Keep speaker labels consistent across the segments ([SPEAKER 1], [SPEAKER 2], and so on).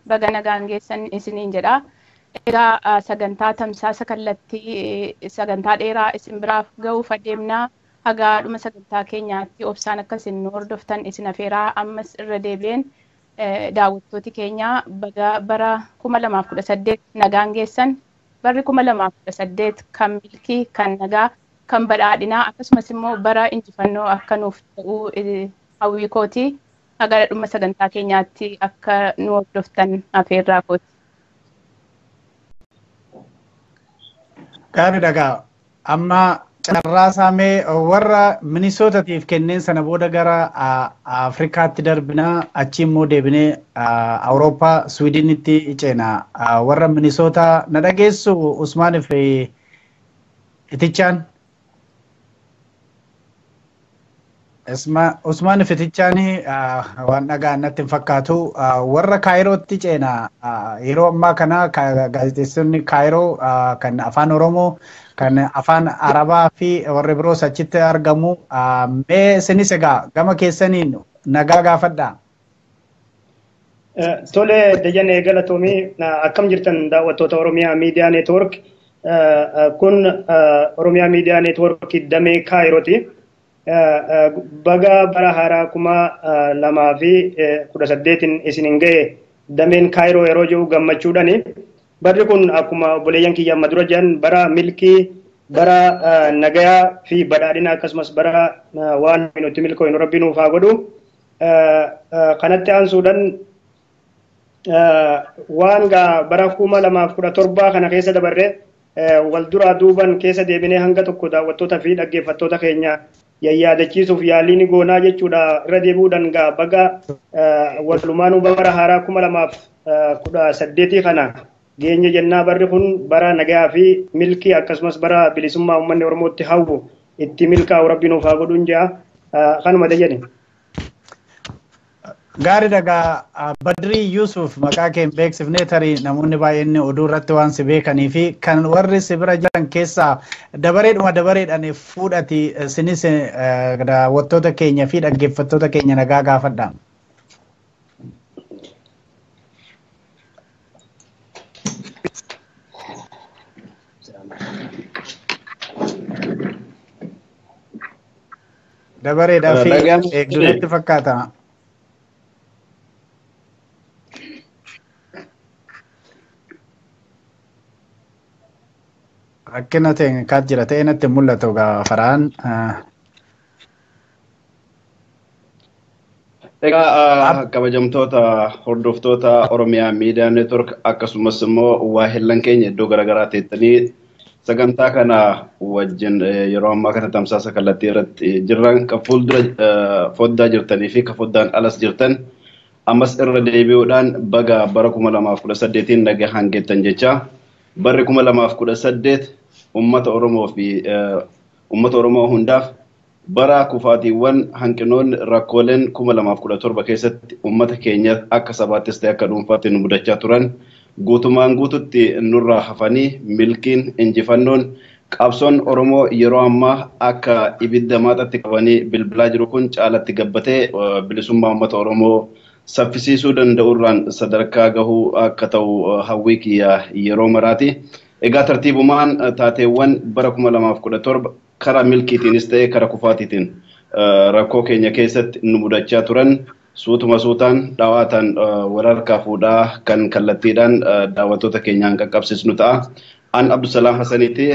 [SPEAKER 1] Baga nagaan geessan isiniin jedha. Egaa sagantaa tamsaasa kallattii sagantaa dheeraa isin biraaf ga'uuf adeemnaa. Hagaa dhuma sagantaa keenyaatti obsaan akka isin nu hordoftan isin afeeraa ammas irra deebi'een daawwattooti keenya baga bara 2018 nagaan geessan. Barri 2018 kan milkii, kan nagaa, kan badhaadhinaa akkasumas immoo bara injifannoo akka nuuf ta'uu hawwii kooti. Haga dhuma sagantaa keenyaatti akka nu hordoftan afeerraa kooti.
[SPEAKER 2] Gaarii dhagaa. Amma carraa saamee warra Minisootaatiif kenneen sana booda gara Afrikaatti darbinaa, achi immoo deebinee Awurooppaa Swiidinitti ceena. Warra Minisootaa na dhageessu Usmaaniif Itichaan. Usmaan Fitichaan waan dhagaan natti hin fakkaatu. Warra Kaayirootti ceena. Yeroo ammaa kana gaazexeessonni Kaayiroo kan afaan Oromoo, kan afaan Arabaa fi warri biroos achitti argamu. Mee isinis egaa gama keessaniin nagaa gaafadhaa.
[SPEAKER 3] Tole Dajanee, galatoomii. Akkam jirtan daawwattoota Oromiyaa Miidiyaa Neetwoork? Kun Oromiyaa Miidiyaa Neetwoork damee Kaayirooti. Baga bara haaraa 2018n isinin ga'e dameen Kaayiroo yeroo jiru gammachuudhani. Barri kun akkuma obboleeyyan kiyya amma dura jiran bara milkii, bara nagayaa fi badhaadhina akkasumas bara waan nuti milkooynu Rabbi nuuf haa godhu. Kanatti aansuudhaan waan gaa bara 2017 kana keessa dabarre wal duraa duuban keessa deebinee hanga tokko daawwattoota fi dhaggeeffattoota keenya yaadachiisuuf yaalii ni goonaa jechuudha. Irra deebi'uudhaan gaa baga walumaanuu bara haaraa 2018 kana geenye jennaa. Barri kun bara nagayaa fi milkii akkasumas bara bilisummaa uummanni Oromootti hawwu itti milkaa'u Rabbi nuuf haa godhuun jedha. Kanuma Dajane.
[SPEAKER 2] Gaarii dhagaa. Badrii Yusuf, maqaa kee hin beeksifnee, tarii namoonni baay'een oduu irratti waan si beekanii fi kan warri si bira jiran keessaa dabareedhuma dabareedhaan fuudhati isinis daawwattoota keenya fi dhaggeeffattoota keenya nagaa gaafadha. Dabareedhaa fi eegduutti fakkaata. Rakkina ta'e jira ta'e natti mul'atu gaa faraan.
[SPEAKER 4] Egaa kabajamtoota hordoftoota Oromiyaa Miidiyaa Neetwork akkasumas immoo waahillan keenya iddoo garaagaraa teettanii sagantaa kana wajjin yeroo ammaa kana tamsaasa kallattii irratti jirran, kan fuuldura foddaa jirtanii fi kan foddaan alas jirtan, ammas irra deebi'uudhaan baga bara 2018n nagaan geettan jecha. Barri 2018 uummata Oromoo fi uummata Oromoo hundaaf bara kufaatiiwwan, hanqinoonni, rakkooleen 2017 keessatti uummata keenya akka sabaattis ta'e akka dhuunfaatti nu mudachaa turan guutumaan guututti nurraa hafanii milkiin, injifannoon qabsoon Oromoo yeroo ammaa akka ibidda maaxatti qabanii bilbilaa jiru kun caalatti gabbatee bilisummaa uummata Oromoo saffisiisuu danda'urraan sadarkaa gahuu akka ta'u hawwii kiyya yeroo maraati. Egaa tartiibumaan taateewwan bara 2017 karaa milkiitiinis ta'e karaa kufaatiitiin rakkoo keenya keessatti nu mudachaa turan suutuma suutaan dhawaataan wal harkaa fuudhaa kan kallattiidhaan daawwattoota keenyaan qaqqabsiisnu ta'a. An Abdusalaam Hassaniiti,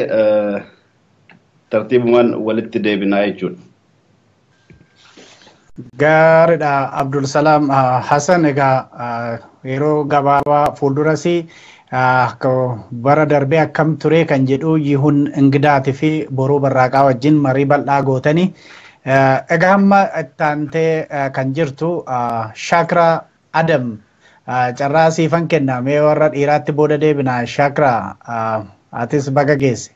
[SPEAKER 4] tartiibumaan walitti deebinaa jechuudha.
[SPEAKER 2] Gaariidha Abdulsalaam Hassan. Egaa yeroo gabaabaa fuulduras bara darbee akkam ture kan jedhu Yihun Ingidaatii fi Boruu Barraaqaa wajjin marii bal'aa gootanii. Egaa amma itti aantee kan jirtu Shakra Adam, carraa siifan kenna, mee warra dhiiraatti booda deebina. Shakra, atis baga geesse.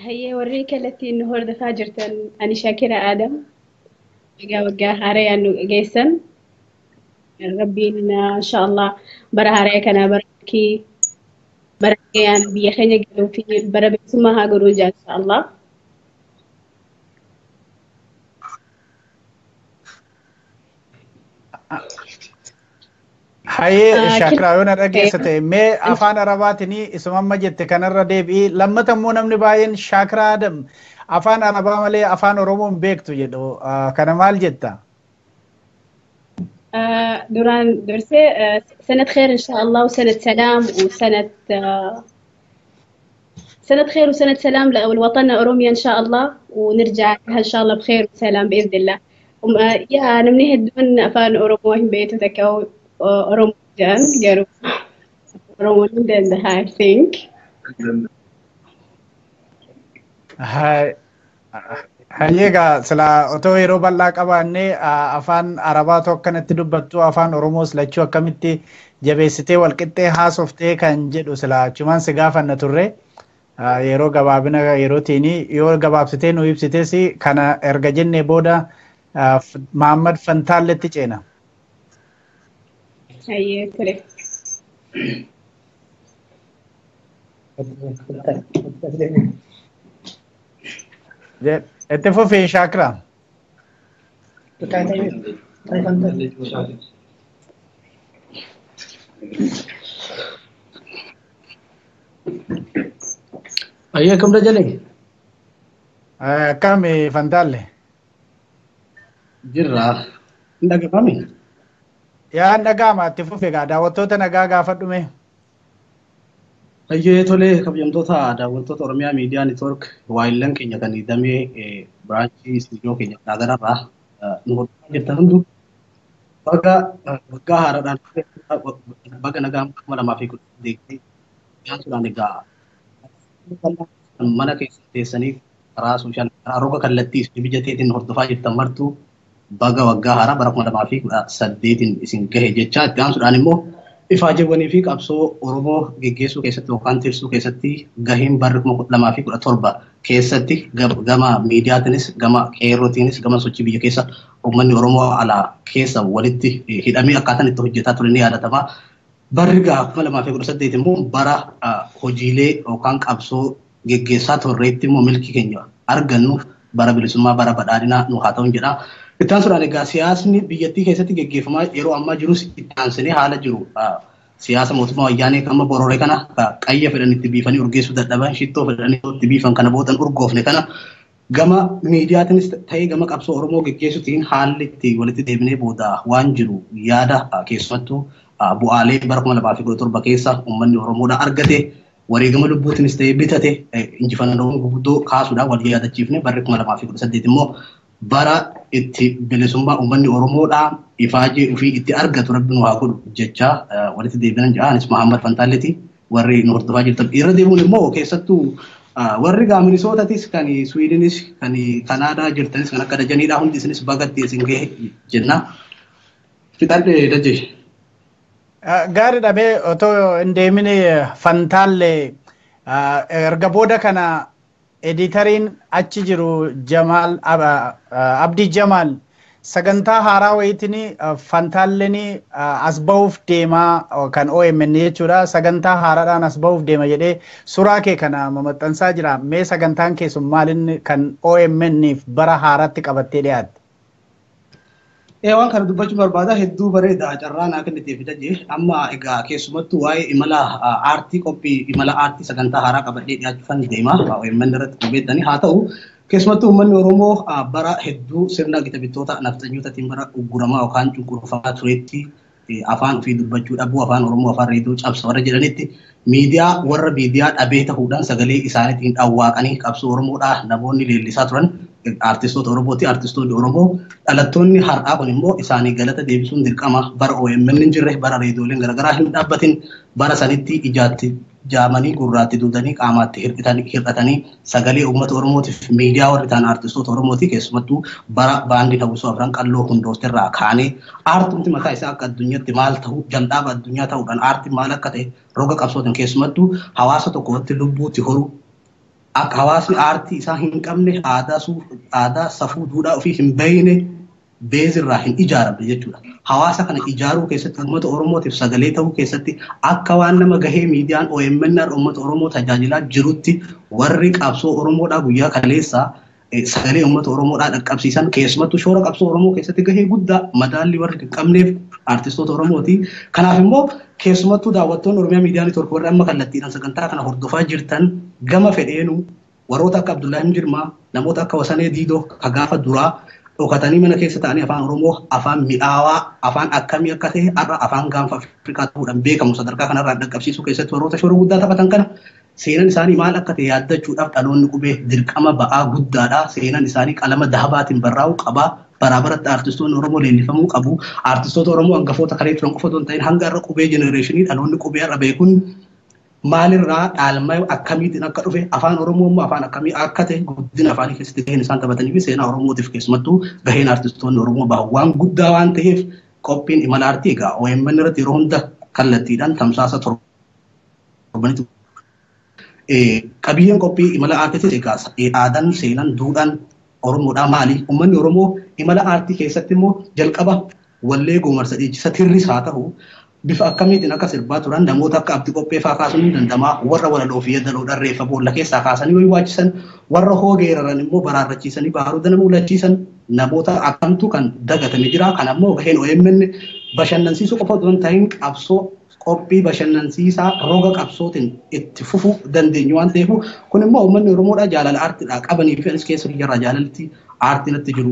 [SPEAKER 5] Hayyee, warri kallattiin nu hordofaa jirtan, ani Shakira Adam. Egaa waggaa haaraa nu geessan. Rabbiin inshallah bara haaraa kana bara milkii Bara nagayaan biyya keenya galuu fi bara bilisummaa haa godhuu jaa inshaallah.
[SPEAKER 2] Hayyee Shaakiraa yoo na dhageessa ta'e mee afaan Arabaatiin isuma amma jette kanarra deebi'i. Lammata immoo namni baay'een Shaakiraa Adam afaan Arabaa malee afaan Oromoo hin beektu jedhu. Kana maal jetta?
[SPEAKER 5] Duraan dursee سنة خير إن شاء الله وسنة سلام وسنة سنة خير وسنة سلام لوطننا أوروميا إن شاء الله ونرجع لها إن شاء الله بخير وسلام بإذن الله. يا namni hedduun afaan Oromoo hin beektu takka Oromoo jedhan garuu Oromoon hin danda'a I think.
[SPEAKER 2] Hayyeegaa silaa otoo yeroo bal'aa qabaannee afaan Arabaatu akkanatti dubbattu afaan Oromoos lachuu akkamitti jabeessitee walqixxee haasoftee kan jedhu silaa achumaan si gaafanna turre yeroo gabaabina yerootiin yoo gabaabsitee nu ibsites kana erga jennee booda Mahammad Fantaalletti ceena.
[SPEAKER 5] Hayyee ture.
[SPEAKER 2] Itti fufii Shaakiraa.
[SPEAKER 6] Ayyee akkam Dajanee?
[SPEAKER 2] Akkami Fantaalle?
[SPEAKER 6] Jirra. Hin dhaga'amii?
[SPEAKER 2] Yaa dhaga'ama itti fufi egaa daawwattoota nagaa gaafadhu mee.
[SPEAKER 6] Hayyee tolee kabajamtoota daawwattoota Oromiyaa Miidiyaa Neetwoork waayillan keenya kan damee biraanchii istuudiyoo keenya garaagararraa nu hordofaa jirtan hunduu baga waggaa haaraadhaan baga nagaa 2018 dhiyaatuudhaan egaa mana keessa teessanii karaa sooshaal karaa roga kallattii isin mijateetiin hordofaa jirtan martuu baga waggaa haaraa bara 2018 isin gahe jecha itti aansuudhaan immoo ifaajewwanii fi qabsoo Oromoo geggeessuu keessatti yookaan tirsuu keessatti gaheen barri 2017 keessatti gama miidiyaatiinis gama qeerrootiinis gama sochii biyya keessa uummanni Oromoo alaa keessa walitti hidhamee akkaataan itti hojjetaa ture ni yaadatama. Barri gaa 2018 immoo bara hojiilee yookaan qabsoo geggeessaa turreetti immoo milki keenya argannu bara bilisummaa bara badhaadhinaa nu haa ta'u jedha. Itti aansuudhaan egaa siyaasni biyyattii keessatti geggeeffamaa yeroo ammaa jirus itti aansinee haala jiru siyaasa mootummaa wayyaanee kan amma borore kana qayya fedhan itti biifanii urgeessuu dadhaban shittoo fedhanii itti biifan kana boodan urgoofne kana gama miidiyaatiinis ta'ee gama qabsoo Oromoo geggeessuutiin haalli itti walitti deebinee booda waan jiru yaada keessumattuu bu'aalee bara 2017 keessa uummanni Oromoodhaa argate wareegama lubbuutiinis ta'ee bitate injifannoo gurguddoo kaasuudhaan wal yaadachiifne barri 2018 immoo bara itti bilisummaa uummanni Oromoodhaa ifaajee ofii itti argatu rabbi nu haa godhu jecha walitti deebinan jedha. Anis Mahammad Fantaalleeti warri nu hordofaa jirtan. Irra deemuun immoo keessattuu warri gaa Minisootatis kan Swiidinis kan Kanaadaa jirtanis kan akka Dajaniidhaa hundi isinis bagatti isin gahe jenna. Fixadhe Dajee.
[SPEAKER 2] Gaariidha mee otoo hin deemin Fantaalle erga booda kana editariin achi jiru Jamaal Abdii Jamaal sagantaa haaraa wayiitiin Fantaalleen as bahuuf deemaa kan OMN jechuudha. Sagantaa haaraadhaan as bahuuf deema jedhee suuraa kee kana maxxansaa jira. Mee sagantaan kee sun maalinni kan OMN'if bara haaraatti qabattee dhiyaatte?
[SPEAKER 6] Waan kana dubbachuun barbaada hedduu bareeda carraa naa kenniteef Dajee amma egaa keessumattuu waa'ee imala aartii qophii imala aartii sagantaa haaraa qabadhee dhiyaachuufan deema OMN irratti qubeettanii haa ta'u keessumattuu uummanni Oromoo bara hedduu sirna gita bittoota nafxanyootaatiin bara ugguramaa yookaan cunqurfamaa turetti afaan ofii dubbachuu dhabuu afaan Oromoo afaan reediyoo cabsa warra jedhanitti miidiyaa warra miidiyaa dhabee ta'uudhaan sagalee isaaniitiin dhawwaaqanii qabsoo Oromoodhaa namoonni leellisaa turan artistoota Oromooti. Artistoonni Oromoo dhalattoonni har'aa kun immoo isaanii galata deebisuun dirqama bara OMN hin jirre bara reediyooleen garaagaraa hin dhaabbatin bara sanitti ijaatti jaamanii gurraatti duudanii qaamaatti hir'atanii sagalee uummata Oromootiif miidiyaa warri ta'an artistoota Oromooti keessumattuu bara baandii hawwisoo afran qalloo hundoofterraa kaanee aartumti mataa isaa akka addunyaatti maal ta'u jalqaba addunyaa ta'uudhaan aartiin maal akka ta'e roga qabsootiin keessumattuu hawaasa tokkotti lubbuutti horu akka hawaasni aartii isaa hin qabne aadaa safuu duudhaa ofii hin beekne beezirraa hin ijaaramne jechuudha. Hawaasa kana ijaaruu keessatti uummata Oromootiif sagalee ta'uu keessatti akka waan nama gahee miidiyaan OMN uummata Oromoo tajaajilaa jirutti warri qabsoo Oromoodhaa guyyaa kaleessaa sagalee uummata Oromoodhaa dhaqqabsiisan keessumattuu shoora qabsoo Oromoo keessatti gahee guddaa madaalli warri hin qabneef artistoota Oromooti. Kanaaf immoo keessumattuu daawwattoonni Oromiyaa Miidiyaa Neetwoork warri amma kallattiidhaan sagantaa kana hordofaa jirtan gama fedheenu warroota akka Abdullaahim Jirmaa, namoota akka Wasanee Diidoo ka gaafa duraa dhokatanii mana keessa ta'anii afaan Oromoo afaan mi'aawaa afaan akkamii akka ta'e har'a afaan gaanfa Afrikaa ta'uudhaan beekamu sadarkaa kanarraa dhaqqabsiisuu keessatti warroota shoora guddaa taphatan kana seenaan isaanii maal akka ta'e yaaddachuudhaaf dhaloonni qubee dirqama ba'aa guddaadha. Seenaan isaanii qalama dahabaatiin barraa'uu qaba. Baraa baratti artistoonni Oromoo leellifamuu qabu. Artistoota Oromoo hangafoota kalee turan qofa otoo hin ta'in hanga har'a qubee jenereeshinii dhaloonni qubee har'a beekuun maalirraa dhaalmaa akkamiitiin akka dhufe afaan Oromoo immoo afaan akkamii akka ta'e guddina afaanii keessatti gaheen isaan taphatanii fi seenaa Oromootiif keessumattuu gaheen artistoonni Oromoo bahu waan guddaa waan ta'eef qophiin imala aartii egaa OMN irratti yeroo hunda kallattiidhaan tamsaasa torbanitti qabiyyeen qophii imala aartiitis egaa aadaan seenaan duudhaan Oromoodhaa maali? Uummanni Oromoo imala aartii keessatti immoo jalqaba wallee goomarsa dhiichisa tirris haa ta'u bifa akkamiitiin akka sirbaa turan namoota akka abdii qophee fa'aa kaasuun ni danda'ama. Warra walaloo fi yeedaloo dharreeffa boolla keessaa kaasanii wayii waachisan warra hoogeeraran immoo baraarrachiisanii baaruu nama ulachiisan namoota akkamtu kan dagatame jira. Kan ammoo gaheen OMN bashannansiisuu qofa otoo hin ta'in qabsoo qophii bashannansiisaa roga qabsootiin itti fufuu dandeenyu waan ta'eef kun immoo uummanni Oromoodhaa jaalala aartiidhaa qabanii fi anis keessa biyyarraa jaalalti aartiin natti jiru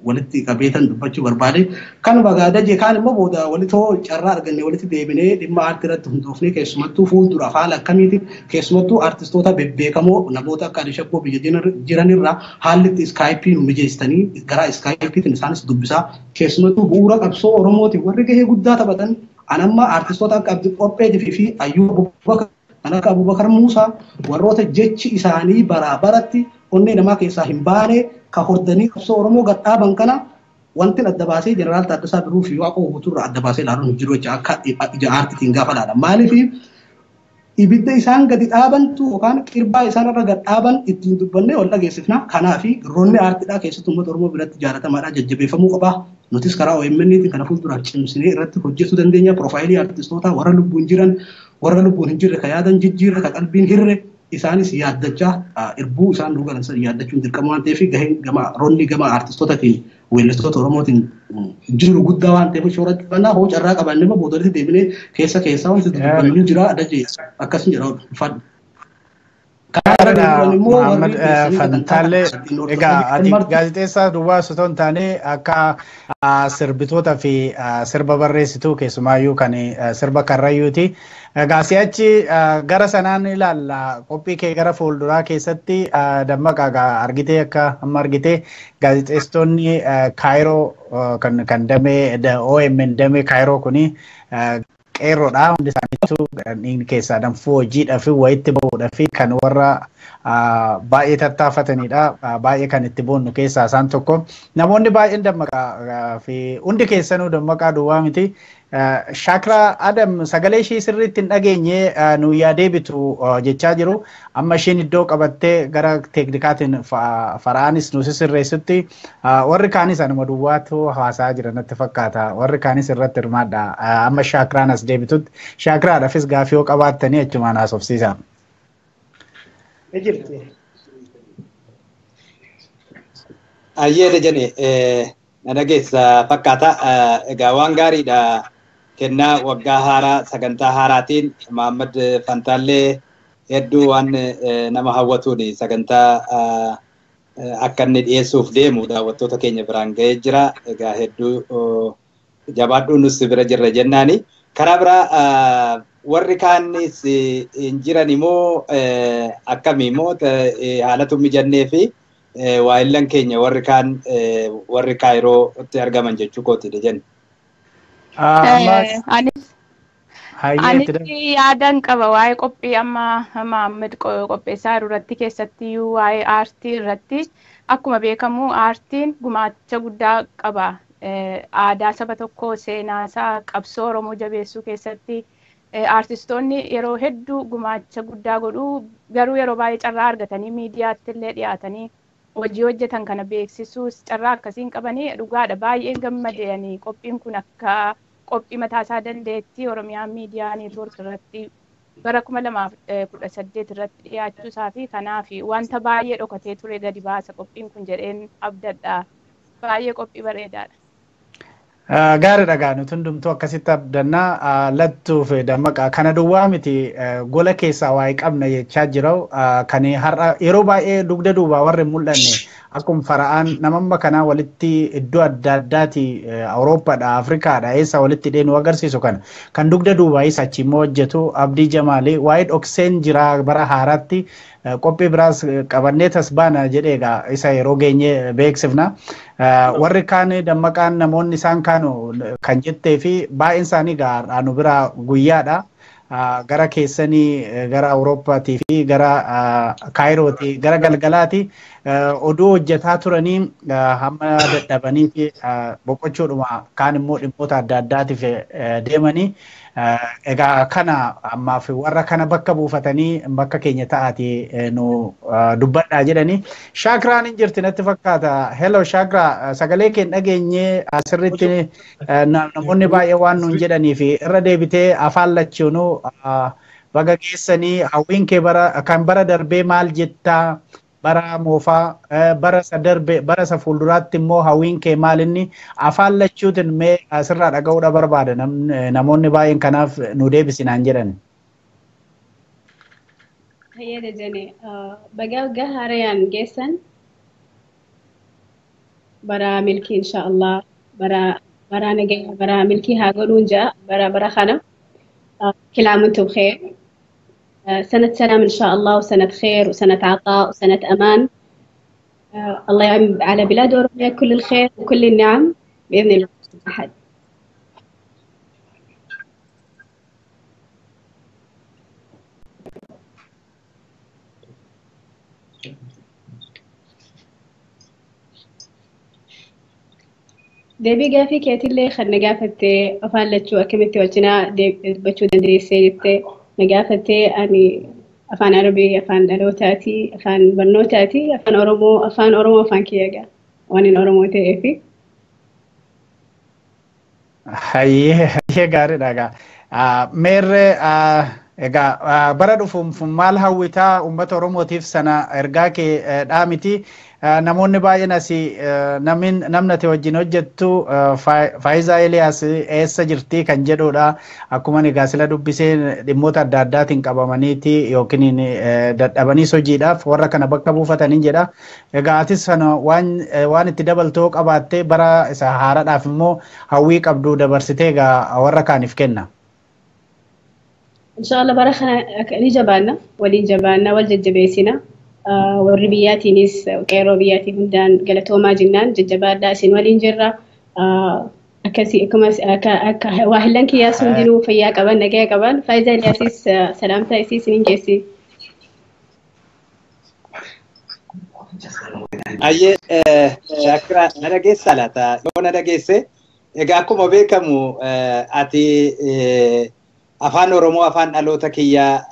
[SPEAKER 6] walitti qabeetan dubbachuu barbaade. Kanuma gaadajee kaan immoo booda walitti hoo carraa arganne walitti deebinee dhimma aartii irratti hundoofnee keessumattuu fuuldura haala akkamiitiin keessumattuu aartistoota bebbeekamoo namoota akka Alishabboo biyya jiranirraa haalli itti iskaayipii nu mijeessitanii gara iskaayipiitiin isaanis dubbisaa keessumattuu bu'uura qabsoo Oromootiin warri gahee guddaa taphatan anamma artistoota akka Abdii Qopheetii fi Ayyuu Abubakar kan akka Abubakar Muusaa warroota jechi isaanii baraa baratti onnee namaa keessaa hin baane ka hordanii qabsoo Oromoo gad dhaaban kana wanti adda baasee Jeneraal Taaddasaa Birruu fi Waaqoo Guutuurraa adda baasee ilaaluun hin jiru jecha akka ija aartiitiin gaafa ilaalan. Maaliif ibidda isaan gadi dhaabantu yookaan qirbaa isaan irra gad dhaaban ittiin dubbannee wal dhageessifna. Kanaaf roonni aartiidhaa keessattuu uummata Oromoo biratti jaalatamaadha jajjabeeffamuu qaba. Nutis karaa OMN'tiin kana fuulduraaf cimsinee irratti hojjechuu dandeenya. Piroofaayilii aartistootaa warra lubbuun jiran warra lubbuun hin jirre ka yaadan jijjiirre ka qalbiin hirre isaanis yaaddachaa irbuu isaan nu galan sana yaaddachuun dirqama waan ta'eef gaheen gama roonni gama aartistootaatiin weellistoota Oromootiin jiru guddaa waan ta'eef shoora cufannaa hoo carraa qabaanne immoo boodatti deebinee keessa keessaa wanti dubbannu jira adda akkasin jedha ulfaadhu.
[SPEAKER 2] Muhammad Fantaalee egaa ati gaazexeessaa duwwaa osoo hin taane akka sirbitoota fi sirba barreessituu keessumaayyuu kan sirba karrayyuuti. Egaa si'achi gara sanaan ilaalla qophii kee gara fuulduraa keessatti dammaqaa argitee akka amma argitee gaazexeessitoonni Kaayiroo kan damee OMN damee Kaayiroo kuni qeerroodha. Hundi isaaniitu dhiigni keessaa danfuu hojiidhaa fi wayitti bahuudhaa fi kan warra baay'ee tattaafatanidha. Baay'ee kan itti boonnu keessaa isaan tokko. Namoonni baay'een dammaqaa fi hundi keessanuu dammaqaa duwwaa miti. Shaakraa Adam sagalee ishii sirriitti hin dhageenye nu yaadee bitu jechaa jiru. Amma ishiin iddoo qabattee gara teeknikaatiin fara'aanis nu sirreessutti warri kaanis anuma duwwaatu haasaa jira natti fakkaata. Warri kaanis irratti hirmaadha. Amma shaakraan as deebitutti shaakraadhaafis gaafii yoo qabaattanii achumaan haasofsiisa.
[SPEAKER 3] Ni jirti.
[SPEAKER 7] Ayyee jene na dhageessa fakkaata. Egaa waan gaariidha. Kennaa waggaa haaraa sagantaa haaraatiin Muhammad Fantaallee hedduu waan nama hawwatuun sagantaa akka inni dhiyeessuuf deemu daawwattoota keenya biraan ga'ee jira. Egaa hedduu jabaadhuu nus bira jirra jennaani. Karaa biraa warri kaanis hin jiran immoo akkami immoo haalatu mijannee fi waa'illan keenya warri kaan warri kaayirootti argaman jechuu kooti jenna.
[SPEAKER 1] Anis yaadan qaba waa'ee qophii amma Mahammad qopheessaa jiru irratti keessattiyyuu waa'ee aartii irratti akkuma beekamu aartiin gumaacha guddaa qaba. Aadaa saba tokkoo seenaa isaa qabsoo Oromoo jabeessuu keessatti aartistoonni yeroo hedduu gumaacha guddaa godhu garuu yeroo baay'ee carraa argatanii miidiyaatti illee dhiyaatanii Hojii hojjetan kana beeksisuus carraa akkasiin qabanii dhugaadha. Baay'een gammadee ani qophiin kun akka qophii mataa isaa dandeetti Oromiyaa Miidiyaa Neetwoork irratti bara 2018 irratti dhiyaachuu isaa fi kanaaf wanta baay'ee dhokatee ture gadi baasa qophiin kun jedheen abdadha. Baay'ee qophii bareedaadha.
[SPEAKER 2] Gaariidha gaa nuti hundumtuu akkasitti abdannaa lattuuf dammaqa. Kana duwwaa miti gola keessaa waa'ee qabna jechaa jira. Kan har'a yeroo baay'ee dugda duubaa warri hin mul'anne akkuma fara'aan namamma kanaa walitti iddoo adda addaati Awurooppaadha Afrikaadha eessa walitti deenu agarsiisu kana. Kan dugda duubaa isa achi immoo hojjetu Abdii Jamaalee waa'ee dhokseen jira bara haaraatti qophii biraas qabannee tas baana jedhee egaa isa yeroo geenye beeksifna. Warri kaan dammaqaan namoonni isaan kaanu kan jettee fi baay'een isaanii egaa nu bira guyyaadha. Gara keessanii gara Awurooppaatii fi gara Kaayirootii gara galgalaati oduu hojjetaa turanii hamma dadhabanii fi boqochuudhuma kaan immoo dhimmoota adda addaatiif deemanii egaa kana ammaaf warra kana bakka buufatanii bakka keenya ta'aati nu dubbadhaa jedhanii. Shaakiraan hin jirti natti fakkaata. Hello Shaakira, sagalee kee dhageenyee asirritti namoonni baay'ee waan nuun jedhanii fi irra deebitee afaan lachuunuu baga geessanii hawwiin kee bara kan bara darbee maal jettaa bara moofaa bara isa darbe bara isa fuulduraatti immoo hawwiin kee maal inni afaan lachuutiin mee asirraa dhaga'uudha barbaada namoonni baay'een kanaaf nu deebisinaan jedhan.
[SPEAKER 5] Hayyada jene baga waggaa haarayaan geessan bara milkii insha Allah bara bara nagaya bara milkii haa godhuun ja'a bara bara kana كل عام وانتم بخير. سنة سلام إن شاء الله وسنة خير وسنة عطاء وسنة أمان. الله يعم على بلاد أوروبا كل الخير وكل النعم بإذن الله أحد. Deebii gaafii keetillee kan na gaafattee afaan lachuu akkamitti wajjinaa dubbachuu dandeessee jettee na gaafattee ani afaan Arabii, afaan dhalootaati, afaan barnootaati, afaan Oromoo, afaan Oromoo afaan kiyya gaa waan hin Oromoo ta'eefi.
[SPEAKER 2] Hayyee hayyee gaariidha gaa. Meerree egaa bara dhufuuf maal hawwitaa uummata Oromootiif sana ergaa kee dhaamiti. Namoonni baay'een asii namni ati wajjin hojjettu Faayizaa Eliyaas eessa jirti kan jedhudha. Akkuma egaa sila dubbisee dhimmoota adda addaatiin qabamaniiti yookiin dadhabaniis hojiidhaaf warra kana bakka buufatanii jedha. Egaa atis sana waan itti dabaltoo qabaattee bara isa haaraadhaaf immoo hawwii qabdu dabarsitee egaa warra kaaniif kenna.
[SPEAKER 5] إن شاء الله bara kana ni jabaanna waliin jabaanna wal jajjabeessina. Warri biyyaatiinis qeerroo biyyaatii hundaan galatoomaa jennaan jajjabaadhaa isin waliin jirra. Akkasii akkuma akka waa hillan kiyyaas hundinuu fayyaa qaban nagaya qaban Faayizaa Iliyaasis salaamtaa isii isiniin geessi.
[SPEAKER 7] Ayyee Shaakira na dhageessaa laata? Yoo na dhageesse egaa akkuma beekamu ati afaan Oromoo afaan dhaloota kiyyaa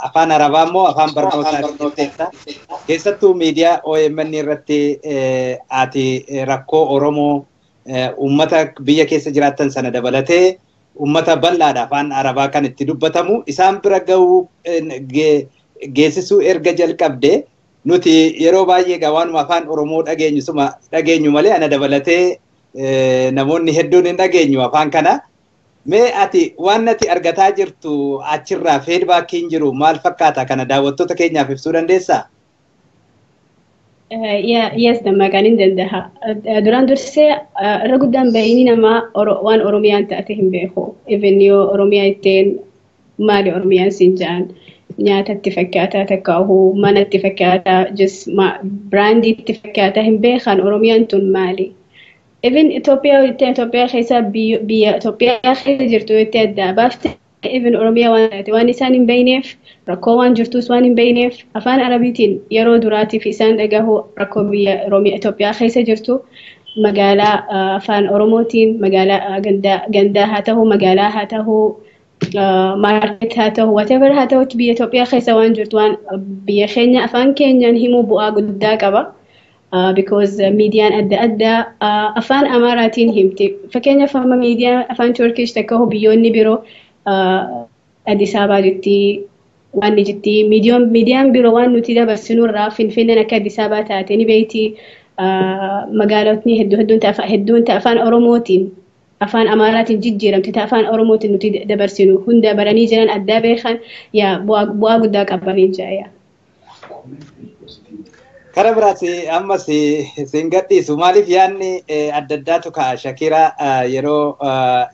[SPEAKER 7] afaan Arabaa immoo afaan barnootaa jetteetta. Keessattuu miidiyaa OMN irratti ati rakkoo Oromoo uummata biyya keessa jiraatan sana dabalatee uummata bal'aadha afaan Arabaa kan itti dubbatamu isaan bira gahuu geessisuu erga jalqabde nuti yeroo baay'ee egaa waanuma afaan Oromoo dhageenyu suma dhageenyu malee ana dabalatee namoonni hedduun hin dhageenyu afaan kana. Mee ati waan ati argataa jirtu achirraa feedbackiin jiru maal fakkaata kana daawwattoota keenyaaf ibsuu dandeessaa?
[SPEAKER 5] Yes, dammaqaan hin danda'a. Duraan dursee irra guddaan baay'inni namaa waan Oromiyaan taate hin beeku. Even yoo Oromiyaa ittiin maali Oromiyaan siin jedhan nyaatatti fakkaataa takkaahuu manatti fakkaataa just biraandiitti fakkaataa hin beekan Oromiyaan tun maali? Even Itoophiyaa ittiin Itoophiyaa keessa biyya Itoophiyaa keessa jirtu itti adda baafte even Oromiyaa waan taate waan isaan hin beekneef rakkoo waan jirtus waan hin beekneef afaan Arabiitiin yeroo duraatiif isaan dhagahu rakkoo biyya Oromiyaa Itoophiyaa keessa jirtu magaalaa afaan Oromootiin magaalaa gandaa haa ta'u magaalaa haa ta'u maarket haa ta'u whatever haa ta'u biyya Itoophiyaa keessa waan jirtu waan biyya keenya afaan keenyaan himuu bu'aa guddaa qaba. Because miidiyaan adda addaa afaan Amaaraatiin himti. Fakkeenyaaf amma miidiyaan afaan Turkish takka biyyoonni biroo Addis Ababaa jetti waan ni jetti. Miidiyaan biroo waan nuti dabarsinurraa Finfinneen akka Addis Ababaa taate ni beekti. Magaalotni hedduun afaan Oromootiin afaan Amaaraatiin jijjiiramte afaan Oromootiin nuti dabarsinu hunda baranii jiran addaa beekan yaa bu'aa guddaa qabanii jira.
[SPEAKER 7] Kara biraas ammas siin gadhiisu maaliif yaadni adda addaatu ka'a Shakira yeroo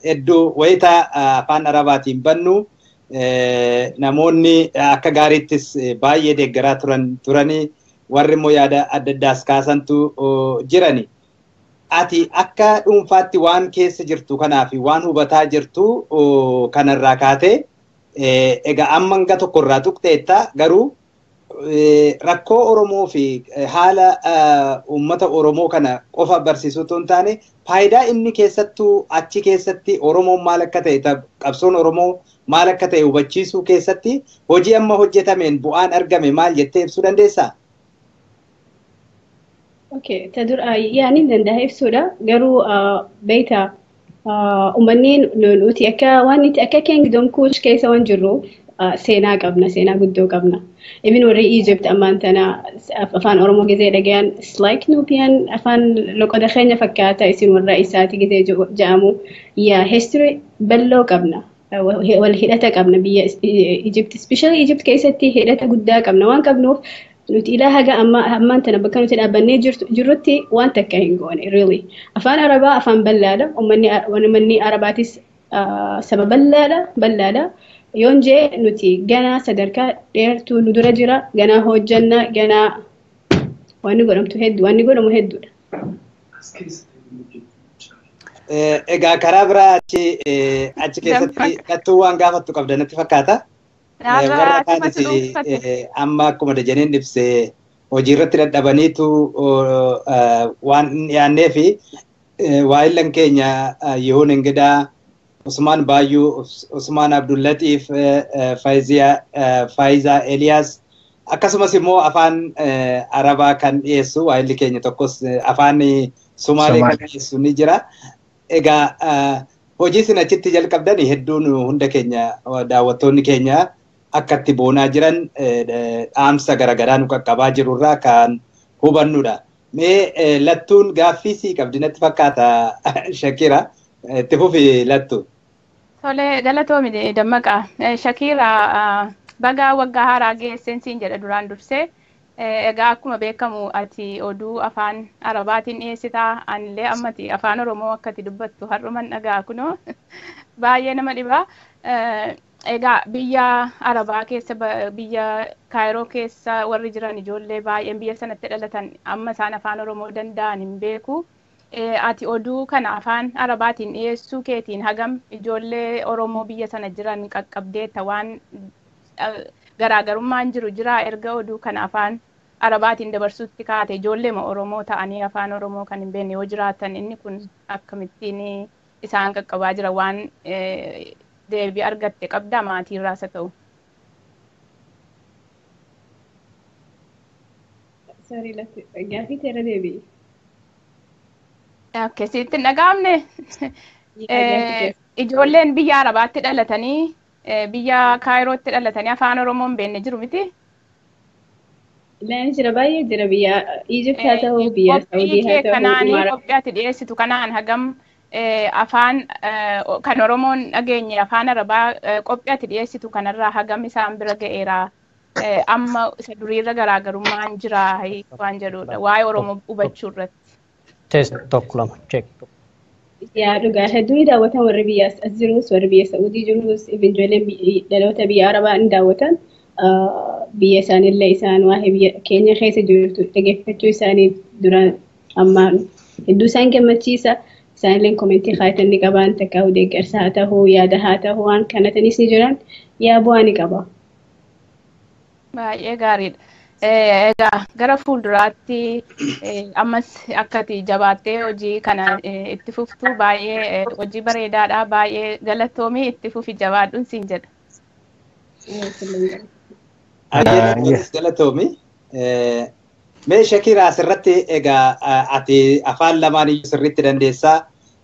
[SPEAKER 7] hedduu wayita afaan Arabaatiin bannu namoonni akka gaariittis baay'ee deeggaraa turanii warri immoo yaada adda addaas kaasantu jirani. Ati akka dhuunfaatti waan keessa jirtu kanaa fi waan hubataa jirtu kanarraa kaatee egaa amma hanga tokkorraa tuqxeetta garuu rakkoo Oromoo fi haala uummata Oromoo kana qofa barsiisuu otoo hin taane faayidaa inni keessattuu achi keessatti Oromoon maal akka ta'e qabsoon Oromoo maal akka ta'e hubachiisuu keessatti hojii amma hojjetameen bu'aan argame maal jettee ibsuu dandeessaa?
[SPEAKER 5] Okay, ta dura yaani danda'a ibsuudha. Garuu beektaa uummanni nuti akka waan nuti akka Kingdom Kush keessa waan jirru seenaa qabna, seenaa guddoo qabna. Even warri Egypt ammaan tana afaan Oromoo gizee dhagayan it's like Nubian afaan loqoda keenya fakkaata isin warra isaati gizee jedhamu. Yaa history bal'oo qabna. Wal hidhata qabna biyya Egypt, especially Egypt keessatti hidhata guddaa qabna waan qabnuuf nuti ilaa haga ammaan tana bakka nuti dhaabbannee jirrutti waan takka hin goone really. Afaan Arabaa afaan bal'aadha. Uummanni Arabaatis saba bal'aadha. Yoon jee nuti ganaa sadarkaa dheertuu nu dura jira, ganaa hojjanna, ganaa wanni godhamtu hedduu, wanni godhamu hedduudha.
[SPEAKER 7] Egaa karaa biraa achi keessatti gattuu waan gaafattu qabda natti fakkaata. Warra kaanis amma akkuma Dajaneen ibse hojii irratti dadhabaniitu waan hin dhiyaannee fi waa'illan keenya Yihuun Ingidaa, Usmaan Baayyuu, Usmaan Abdullatiif, Faayizaa Eliyaas akkasumas immoo afaan Arabaa kan dhiyeessu waa'illi keenya tokkos afaan Sumaalee kan dhiyeessu ni jira. Egaa hojii isin achitti jalqabdan hedduun hunda keenya daawwattoonni keenya akka itti boonaa jiran dhaamsa garaagaraa nu qaqqabaa jirurraa kan hubannudha. Mee lattuun gaaffii sii qabdi natti fakkaata Shakira. Itti fufi lattu.
[SPEAKER 1] Tole galatoomi Dammaqaa. Shakira bagaa waggaa haaraa geesseen siin jedha duraan dursee. Egaa akkuma beekamu ati oduu afaan Arabaatiin dhiyeessitaa anillee ammati afaan Oromoo akka ati dubbattu har'uman dhagaa kunoo baay'ee nama dhibaa. Egaa biyya Arabaa keessa biyya Kaayiroo keessa warri jiran ijoollee baay'een biyya sanatti dhalatan amma isaan afaan Oromoo danda'an hin beeku. Ati oduu kana afaan Arabaatiin dhiyeessuu keetiin hagam ijoollee Oromoo biyya sana jiran qaqqabdeetta waan garaagarummaan jiru jira erga oduu kana afaan Arabaatiin dabarsuutti kaate ijoolleema Oromoo ta'anii afaan Oromoo kan hin beekne yoo jiraatan inni kun akkamittiin isaan qaqqabaa jira waan deebii argatte qabdaa maatiirraas haa ta'u.
[SPEAKER 5] Sorry, gaaffii teera deebi'i.
[SPEAKER 1] Okay, sitti hin dhaga'amne. Ijoolleen biyya Arabaatti dhalatanii biyya Kaayirootti dhalatanii afaan Oromoo hin beekne jiru miti?
[SPEAKER 5] Laan jira baay'ee jira biyya Egypt haa ta'u biyya Saudii haa ta'u.
[SPEAKER 1] Kanaanii qophii ati dhiyeessitu kanaan hagam afaan kan Oromoon dhageenye afaan Arabaa qophii ati dhiyeessitu kanarraa hagam isaan bira ga'eera. Amma isa duriirra garaagarummaan jira waan jedhudha waa'ee Oromoo hubachuu irratti.
[SPEAKER 8] Test tokko lama check.
[SPEAKER 5] Yaa dhugaa hedduu ni daawwatan warri biyya as jirus warri biyya Saudii jirus ijoolleen dhaloota biyya Arabaa ni daawwatan. Biyya isaaniillee isaan waa'ee biyya keenya keessa jirtu dhageeffachuu isaanii duraan ammaan hedduu isaan gammachiisa. Isaanillee komentii kaayatan ni qaban takka deeggarsa haa ta'uu yaada haa ta'uu waan kanatanis ni jiran yaa bu'aa ni qaba.
[SPEAKER 1] Baay'ee gaariidha. Egaa gara fuulduraatti ammas akkati jabaattee hojii kana itti fuftu baay'ee hojii bareedaadha baay'ee galatoomii itti fufi jabaadhuun siin jedha.
[SPEAKER 7] Galatoomi. Mee Shakira asirratti egaa ati afaan lamaan iyyuu sirriitti dandeessaa.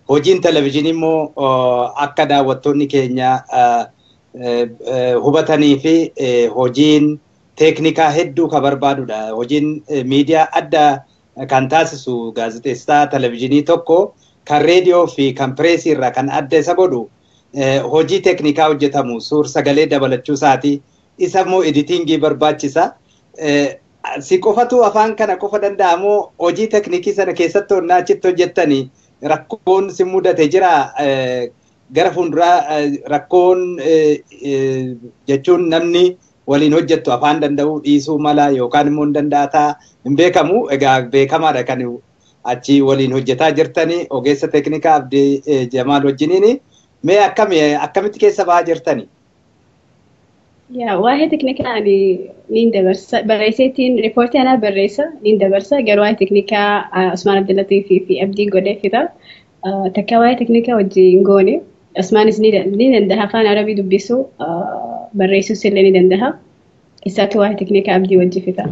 [SPEAKER 7] Hojiin televizyiinii immoo akka daawwattoonni keenya hubatanii fi hojiin teeknikaa hedduu kan barbaadudha. Hojiin miidiyaa adda kan taasisu gaazexeessaa televizyiinii tokko kan reediyoo fi kan pireesii irraa kan adda isa godhu hojii teeknikaa hojjetamu suur sagalee dabalachuu isaati. Isa immoo editingii barbaachisa. Si qofatu afaan kana qofa danda'amoo hojii teeknikii sana keessatti onnaa achitti hojjettanii rakkoon si mudate jira gara fuulduraa rakkoon jechuun namni waliin hojjettu afaan danda'uu dhiisuu mala yookaan immoo hin danda'ataa hin beekamu. Egaa beekamaadha kan achi waliin hojjetaa jirtanii ogeessa teeknikaa Abdii Jamaal wajjiniini. Mee akkamitti keessa bahaa jirtani?
[SPEAKER 5] Yaa waa'ee teeknikaa ani niin dabarsa barreesseetiin riippoortii anaa barreessa niin dabarsa garuu waa'ee teeknikaa Usmaan Abdullatiif fi Abdii godhee fida. Takka waa'ee teeknikaa wajjin hin goone Usmaanis ni danda'a afaan Arabii dubbisuu barreessuus illee ni danda'a. Isaatu waa'ee teeknikaa Abdii wajjin fida.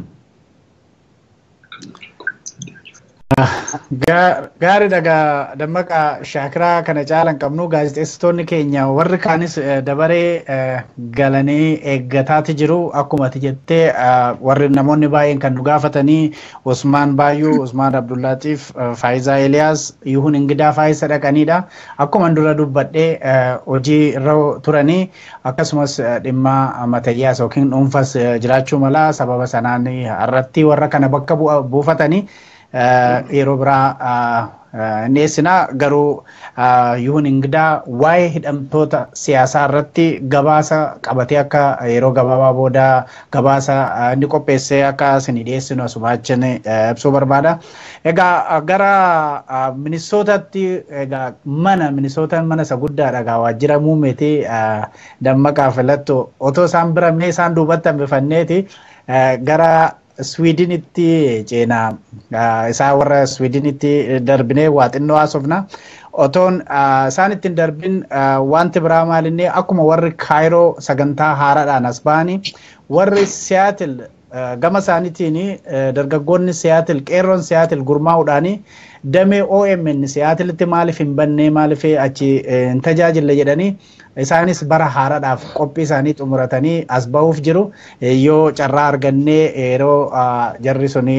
[SPEAKER 2] Gaariidha egaa Dammaqa Shaakiraa kana caalan qabnu gaazexeessitoonni keenya warri kaanis dabaree galanii eeggataati jiru. Akkuma ati jettee warri namoonni baay'een kan nu gaafatanii Usmaan Baayyuu, Usmaan Abdullaatiif, Faayizaa Eeliyaas, Yihuun Ingidaa Faayisa dhaqanidha. Akkuma dura dubbadhee hojii irra turanii akkasumas dhimma matayyaas yookiin dhuunfas jiraachuu mala sababa sanaan irratti warra kana bakka buufatanii yeroo biraa dhiyeessina garuu Yihuun Ingidaa waa'ee hidhamtoota siyaasaa irratti gabaasa qabatee akka yeroo gabaabaa booda gabaasa inni qopheessee akka isin dhiyeessinu asuma achin ibsuu barbaada. Egaa gara Minisootaatti egaa mana Minisootaan mana isa guddaadha egaa waajjira muummeeti Dammaqaa filattu otoo isaan bira mee isaan duubatti hambifanneeti gara Swiidinitti ceenaa isaa warra Swiidinitti darbinee waa xinnoo haasofna. Otoon isaan ittiin darbin wanti biraa maalinni akkuma warri Kaayiroo sagantaa haaraadhaan as ba'anii warri Siyaatil gama isaaniitiin dargaggoonni Siyaatil qeerroon Siyaatil gurmaa'uudhaanii damee OMN Siyaatilitti maaliif hin bannee maaliif achi hin tajaajille jedhanii isaanis bara haaraadhaaf qophii isaanii xumuratanii as ba'uuf jiru. Yoo carraa argannee yeroo jarri suni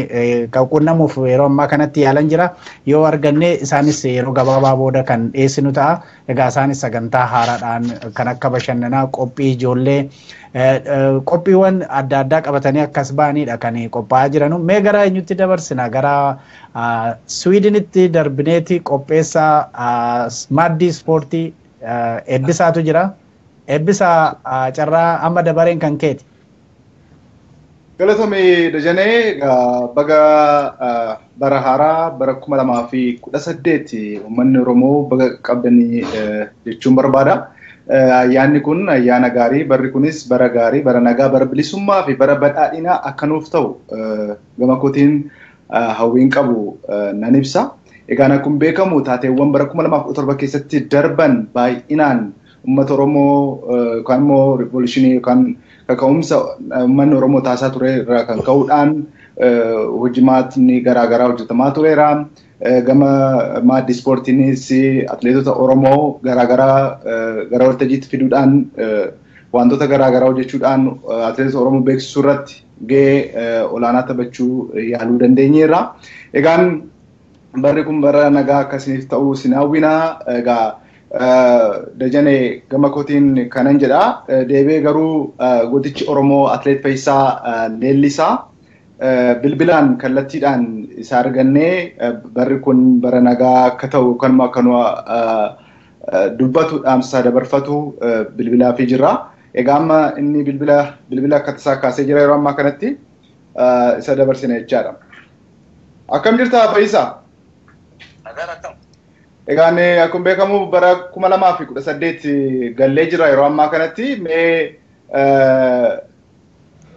[SPEAKER 2] qunnamuuf yeroo ammaa kanatti yaalan jira. Yoo argannee isaanis yeroo gabaabaa booda kan dhiyeessinu ta'a. Egaa isaanis sagantaa haaraadhaan kan akka bashannanaa qophii ijoollee qophiiwwan adda addaa qabatanii akkas ba'anidha kan qophaa'aa jiranu. Mee gara eenyutti dabarsina? Gara Swiidinitti darbineeti qopheessaa maaddii ispoortii Eebbisaatu jira. Eebbisaa carraa amma dabareen kan keeti.
[SPEAKER 9] Galatoomi Dajanee baga bara haaraa bara 2018 uummanni Oromoo baga qabdanii jechuun barbaada. Ayyaanni kun ayyaana gaarii, barri kunis bara gaarii, bara nagaa, bara bilisummaa fi bara badhaadhinaa akka nuuf ta'u gama kootiin hawwiin qabu nan ibsa. Egaan akkuma beekamu taateewwan bara 2017 keessatti darban baay'inaan uummata Oromoo yookaan immoo riivolushinii yookaan kaka'umsa uummanni Oromoo taasisaa ture irraa kan ka'uudhaan hojimaatni garaagaraa hojjetamaa tureera. Gama maaddii ispoortiinis atileetota Oromoo garaagaraa gara waltajjiitti fiduudhaan wantoota garaagaraa hojjechuudhaan atileetota Oromoo beeksisuu irratti gahee olaanaa taphachuu yaaluu dandeenyeerra. Egaan barri kun bara nagaa akkasiniif ta'uu isin hawwina. Egaa Dajanee gama kootiin kanan jedha. Deebi'ee garuu gootichi Oromoo atileet Fayyisaa Leellisaa bilbilaan kallattiidhaan isa argannee barri kun bara nagaa akka ta'u yookaan immoo akka nu dubbatu dhaamsa dabarfatu bilbilaafii jira. Egaa amma inni bilbila akka tasaa kaasee jira yeroo ammaa kanatti isa dabarsina jechaadha. Akkam jirta Fayyisaa? Egaan akkuma beekamu bara 2018 gallee jira yeroo ammaa kanatti mee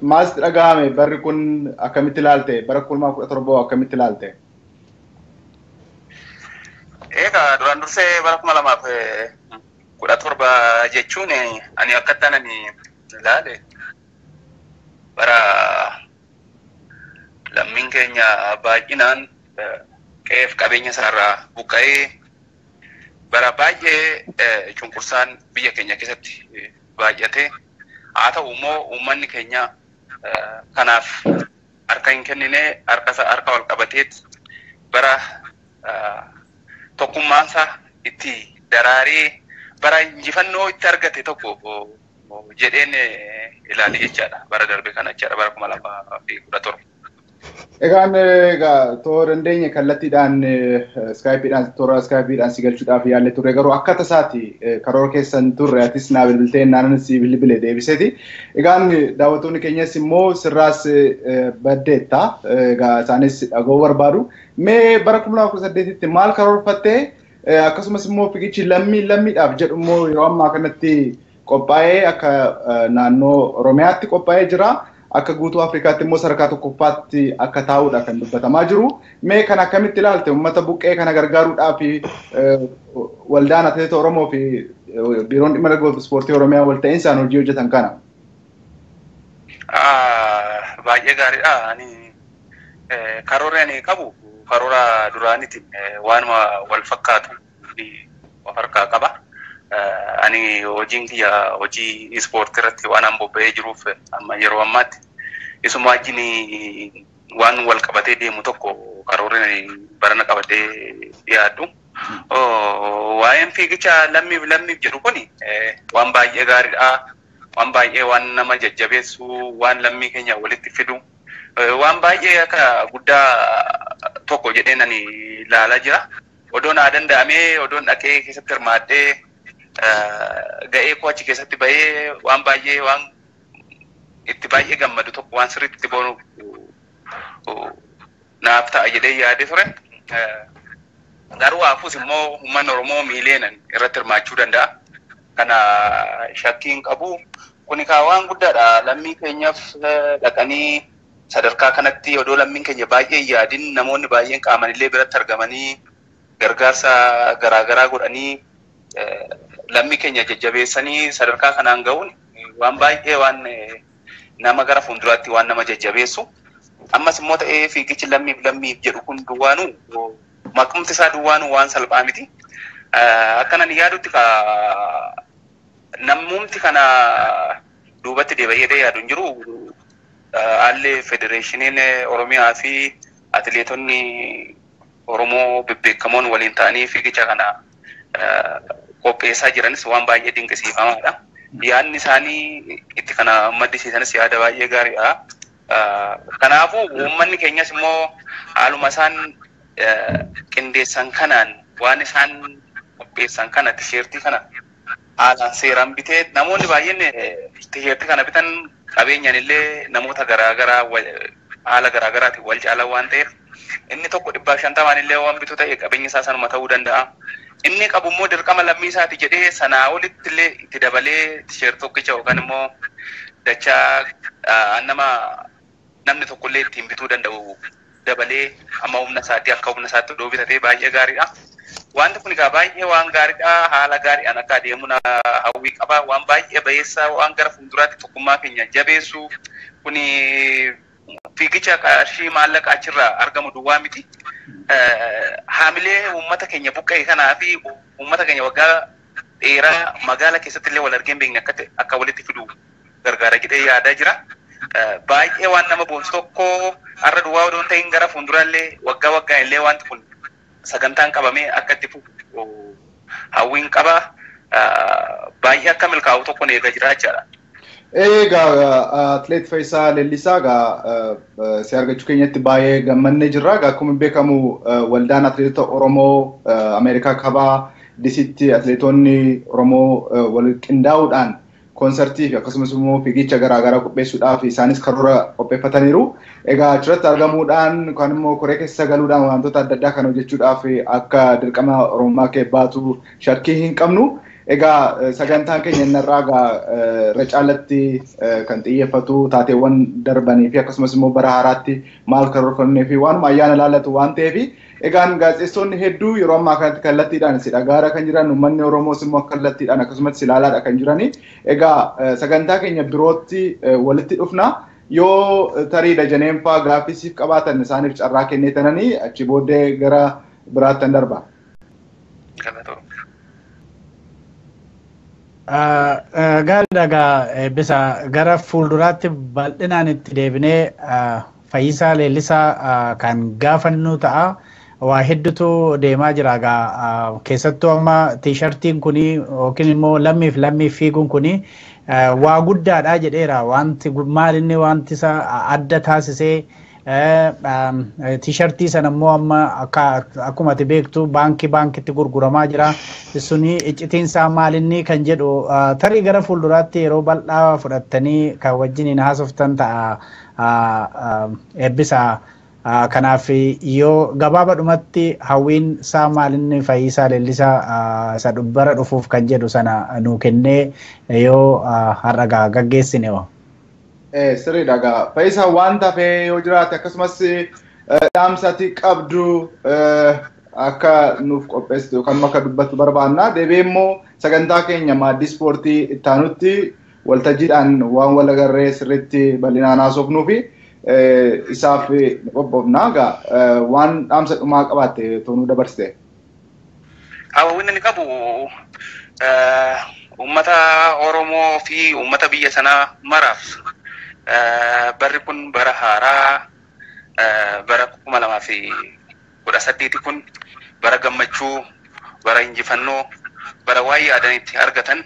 [SPEAKER 9] maaltu dhagahame barri kun akkamitti ilaalte bara 2017 akkamitti ilaalte?
[SPEAKER 10] Egaa duraan dursee bara 2017 jechuun ani akkattaan ani ilaale bara lammiin keenya baay'inaan qe'eef qabeenya isaarraa buqqa'ee bara baay'ee cunqursaan biyya keenya keessatti baay'ate. Haa ta'u immoo uummanni keenya kanaaf harka hin kennine, harka wal qabateet bara tokkummaansa itti daraaree bara injifannoo itti argate tokko jedheen ilaali jechaadha. Bara darbe kana jechaadha, bara 2017.
[SPEAKER 9] Egaan egaa toora dandeenye kallattiidhaan iskaayipiidhaan toora iskaayipiidhaan si galchuudhaaf yaalle turre, garuu akka tasaati karoora keessan turre, atis naa bilbiltee naanan si bilbile deebiseeti. Egaan daawwattoonni keenyas immoo sirraas baddeetta, egaa isaanis dhaga'uu barbaadu. Mee bara 2018tti maal karoorfattee, akkasumas immoo fiigichi lammii lammiidhaaf jedhu immoo yeroo ammaa kanatti qophaa'ee akka naannoo Oromiyaatti qophaa'ee jira. Akka guutuu Afrikaatti immoo sadarkaa tokkoffaatti akka taa'uudha kan dubbatamaa jiru. Mee kan akkamitti ilaalte uummata buqqee kana gargaaruudhaaf waldaan atileetota Oromoo fi biiroon dhimma dargaggootaa ispoortii Oromiyaa wal ta'insaan hojii hojjetan kana?
[SPEAKER 10] Baay'ee gaariidha. Ani karoora ani qabu karoora duraaniitiin waanuma wal fakkaatu of harkaa qaba. Ani hojiin kiyya hojii ispoortii irratti waan an bobba'ee jiruuf amma yeroo ammaatti isuma wajjin waan wal qabatee deemu tokko karoorri barana qabatee dhiyaadhu. Waa'een fiigicha lammiif lammiif jedhu kuni waan baay'ee gaariidha. Waan baay'ee waan nama jajjabeessu, waan lammii keenya walitti fidu, waan baay'ee akka guddaa tokko jedheen ani ilaalaa jira. Odoon haa danda'amee, odoon dhaqee keessatti hirmaadhee ga'ee koo achi keessatti bahee waan baay'ee waan itti baay'ee gammadu tokko, waan sirriitti itti boonu naaf ta'a jedhee yaadee ture. Garuu hafuus immoo uummanni Oromoo miileenan irratti hirmaachuu danda'a. Kana shakkiin qabu. Kuni kaa waan guddaadha. Lammii keenyaaf dhaqanii sadarkaa kanatti odoo lammiin keenya baay'ee yaadin namoonni baay'een qaamanillee biratti argamanii gargaarsa garaagaraa godhanii lammii keenya jajjabeessanii sadarkaa kanaan ga'uun waan baay'ee waan nama gara fuulduraatti waan nama jajjabeessu. Ammas immoo ta'ee fiigichi lammiif lammiif jedhu kun duwwaanuu maqumti isaa duwwaanuu waan salphaa miti. Akkanan yaadutti namumti kana duubatti deebi'ee yaadu hin jiru. Haalli federeeshiniin Oromiyaa fi atileetonni Oromoo bebbeekamoon waliin ta'anii fiigicha kana qopheessaa jiranis waan baay'ee dinqisiifamaadha. Yaadni isaanii itti kana maddisiisanis yaada baay'ee gaariidha. Kanaafuu uummanni keenyas immoo haaluma isaan qindeessan kanaan waan isaan qopheessan kana tisheertii kana haalaan seeraan bitee, namoonni baay'een tisheertii kana bitan qabeenyaan illee namoota garaagaraa haala garaagaraatiin wal caalan waan ta'eef inni tokko 150n illee waan bitu ta'e qabeenya isaa sanuma ta'uu danda'a. Inni qabu immoo dirqama lammii isaati jedhee sanaa olitti illee itti dabalee tisheertii tokkicha yookaan immoo dachaa nama namni tokkollee ittiin bituu danda'u dabalee amma humna isaatti akka humna isaatti odoo bitatee baay'ee gaariidha. Wanti kun egaa baay'ee waan gaariidha. Haala gaariidhaan akka adeemu hawwii qaba. Waan baay'ee bayeessa, waan gara fuulduraatti tokkummaa keenya jabeessu kuni fiigicha qarshii maallaqa achirraa argamu duwwaa miti. Haamilee uummata keenya buqqa'e kanaa fi uummata keenya waggaa dheeraa magaala keessatti illee wal argee hin beekne akka walitti fidu gargaara jedhee yaadaa jira. Baay'ee waan nama boonsu tokko har'a duwwaa odoo hin ta'in gara fuulduraallee waggaa waggaan illee wanti kun sagantaan qabamee akka itti fufu hawwiin qaba. Baay'ee akka milkaa'u tokkoon eegaa jira jechaadha.
[SPEAKER 9] Egaa atileet Fayyisaa Leellisaa egaa si argachuu keenyatti baay'ee gammannee jirra. Egaa akkuma beekamu waldaan atileetota Oromoo Ameerikaa Kaabaa Disitti atileetonni Oromoo wal qindaa'uudhaan koonsartii fi akkasumas immoo fiigicha garaagaraa qopheessuudhaaf isaanis karoora qopheeffataniiru. Egaa achirratti argamuudhaan yookaan immoo koree keessa galuudhaan wantoota adda addaa kan hojjechuudhaaf akka dirqama Oromummaa kee baatu shakkii hin qabnu. Egaa sagantaan keenya innarraa egaa irra caalatti kan xiyyeeffatu taateewwan darbanii fi akkasumas immoo bara haaraatti maal karoorfannee fi waanuma ayyaana ilaallatu waan ta'eef egaan gaazexeessonni hedduu yeroo ammaa kanatti kallattiidhaan si dhagaara kan jiran, uummanni Oromoos immoo kallattiidhaan akkasumas ilaalaadha kan jirani. Egaa sagantaa keenya birootti walitti dhufna. Yoo tarii Dajaneen fa'aa gaaffii siif qabaatan isaaniif carraa kenneetananii achi booddee gara biraattan darba.
[SPEAKER 2] Gaariidha egaa Eebbisa gara fuulduraatti bal'inaan itti deebinee Fayyisaa Leellisaa kan gaafannu ta'a. Waa hedduutu deemaa jira egaa keessattuu amma tiishartiin kuni yookiin immoo lammiif lammiif fiiguun kuni waa guddaadha jedheera. Wanti maal inni wanti isa adda taasisee tiishartii sana immoo amma akkuma ati beektu baankii baankitti gurguramaa jira. Suni iccitiin isaa maal inni kan jedhu tarii gara fuulduraatti yeroo bal'aa fudhattanii kan wajjiniin haasoftan ta'a Eebbisa. Kanaaf yoo gabaabadhumatti hawwiin isaa maal inni Fayyisaa Leellisaa isa bara dhufuuf kan jedhu sana nuu kennee yoo har'a gaggeessine hoo.
[SPEAKER 9] Sirriidha egaa Fayyisaa waan tafee yoo jiraate akkasumas dhaamsa ati qabdu akka nuuf qopheessitu yookaan akka dubbattu barbaanna. Deebi'ee immoo sagantaa keenya maaddii ispoortii itti aanutti waltajjiidhaan waan wal agarree sirriitti bal'inaan haasofnuu fi isaaf qophoofna. Egaa waan dhaamsa dhumaa qabaatte toonuu dabarsite.
[SPEAKER 10] Hawwiin inni qabu uummata Oromoo fi uummata biyya sanaa maraaf barri kun bara haaraa bara 2018 kun bara gammachuu, bara injifannoo, bara waan yaadanitti argatan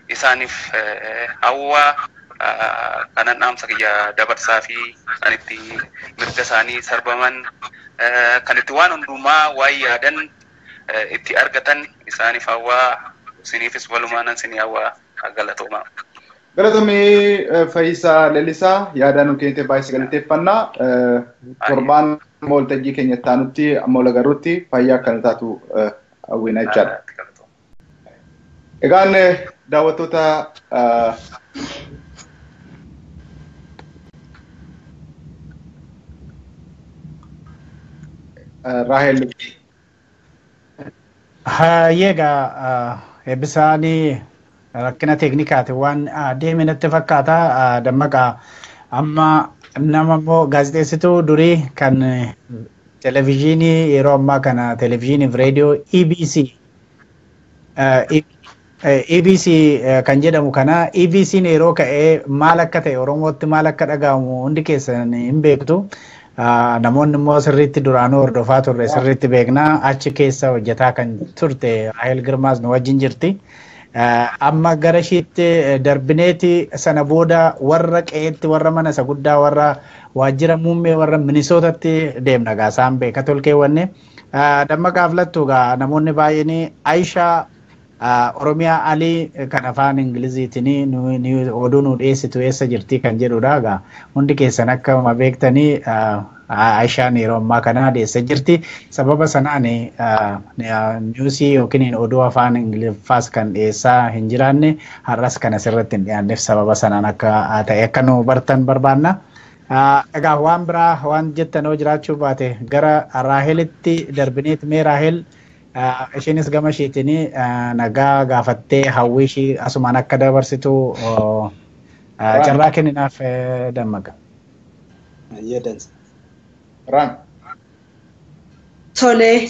[SPEAKER 10] isaaniif hawwaa kanan dhaamsa kiyya dabarsaa fi kan itti mirga isaanii sarbaman kan itti waan hundumaa waan yaadan itti argatan isaaniif hawwaa isiniifis walumaanan isinii hawwaa galatoomaa.
[SPEAKER 9] Galatomii Fayyisaa Leellisaa yaada nu kennite baay'ee galateeffannaa. Torbaan waltajjii keenya itti aanutti amma wal agarruutti fayyaa akka taatu hawwina jechaadha. Egaan daawwattoota Raahel.
[SPEAKER 2] Egaa Eebbisaanii rakkina teeknikaati waan deeme natti fakkaata. Dammaqaa amma nama immoo gaazexeessituu durii kan televezyiinii yeroo ammaa kana televezyiinii fi reediyoo EBC EBC kan jedhamu kana EBC'n yeroo ka'ee maal akka ta'e Oromootti maal akka dhaga'amu hundi keessan hin beektu. Namoonni immoo sirriitti duraanuu hordofaa turre sirriitti beekna. Achi keessa hojjetaa kan turte Raahel Girmaas nu wajjin jirti. Amma gara ishiitti darbineeti sana booda warra qe'eetti warra mana isa guddaa warra waajjira muummee warra Minisootatti deemna gaa isaan beeka tolkeewwanne. Dammaqaaf lattu gaa namoonni baay'een Aayishaa Oromiyaa Alii kan afaan Ingiliziitiin oduu nu dhiyeessitu eessa jirti kan jedhudha gaa hundi keessan akkuma beektanii Aayishaan yeroo ammaa kana dhiyeessa jirti. Sababa sanaan niwusii yookiin oduu afaan Ingiliffaas kan dhiyeessaa hin jiraanne har'as kan asirratti hin dhiyaanneef sababa sanaan akka ta'e akka nu bartan barbaanna. Egaa waan biraa waan jettan yoo jiraachuu baate gara Raahelitti darbineet mee Raahel isheenis gama isheetiin nagaa gaafattee hawwii ishii asumaan akka dabarsitu carraa kenninaaf Dammaqa.
[SPEAKER 9] Raan.
[SPEAKER 11] Tole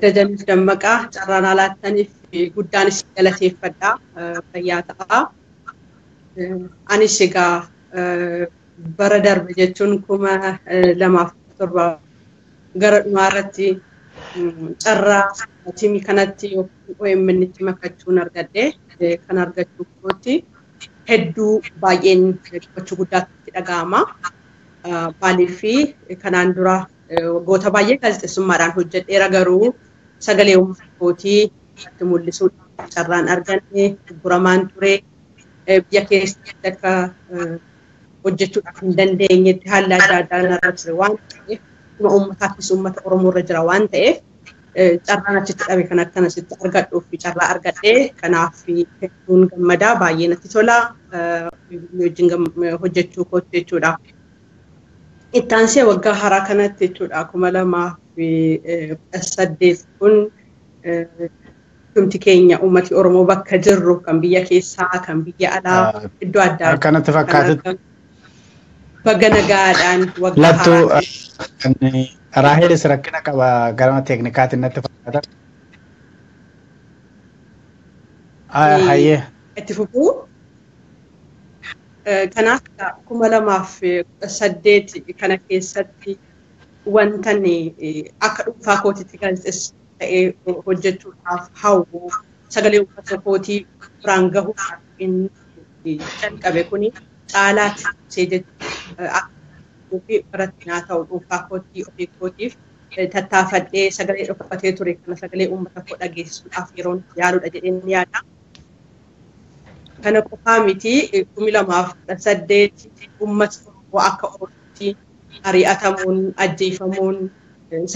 [SPEAKER 11] Dajaniif Dammaqaa carraan alaattaniif guddaan isin galateeffadha. Fayyaa ta'a. Anis egaa bara darbe jechuun 2007 gara dhumaa irratti carraa tiimii kanatti yookiin OMN tti makachuun argadhe. Kan argachuu kootti hedduu baay'een gammachuu guddaatti dhaga'ama. Maaliif kanaan dura waggoota baay'ee gaazexeessummaadhaan hojjedheera garuu sagalee uummata kootii itti mul'isuudhaan carraan arganne gurguramaan ture biyya keessatti akka hojjechuudhaaf hin dandeenyetti haalli adda addaa narra ture waan ta'eef dhuma uummataafis uummata Oromoo irra jira waan ta'eef carraan achitti dhabe kan akkanasitti argadhuuf carraa argadhee kanaaf hedduun gammadaa baay'ee natti tola wajjin hojjechuu kootti jechuudha. Itti aansee waggaa haaraa kanatti jechuudha 2018 kun dhumti keenya uummati Oromoo bakka jirru kan biyya keessaa kan biyya alaa iddoo adda addaa.
[SPEAKER 2] Akkanatti fakkaatetti.
[SPEAKER 11] Baga nagaadhaan waggaa
[SPEAKER 2] haaraa. Raahelis rakkina qaba gara teeknikaatiin natti fakkaata. Hayyee.
[SPEAKER 11] Itti fufuu. Kanaaf 2018 kana keessatti wantan akka dhuunfaa kootiitti gaazexeessa ta'ee hojjechuudhaaf hawwu sagalee uummata kootii biraan gahuudhaaf inni jalqabe kuni caalaatti jechuudha. Akka barattinaa ta'u dhuunfaa kootii ofii kootiif tattaafadhee sagalee dhokfatee ture kana sagalee uummata koo dhageessisuudhaaf yeroon yaaluudha jedheen yaada. Kana qofaa miti 2018 uummata Oromoo akka Oromootti ari'atamuun, ajjeefamuun,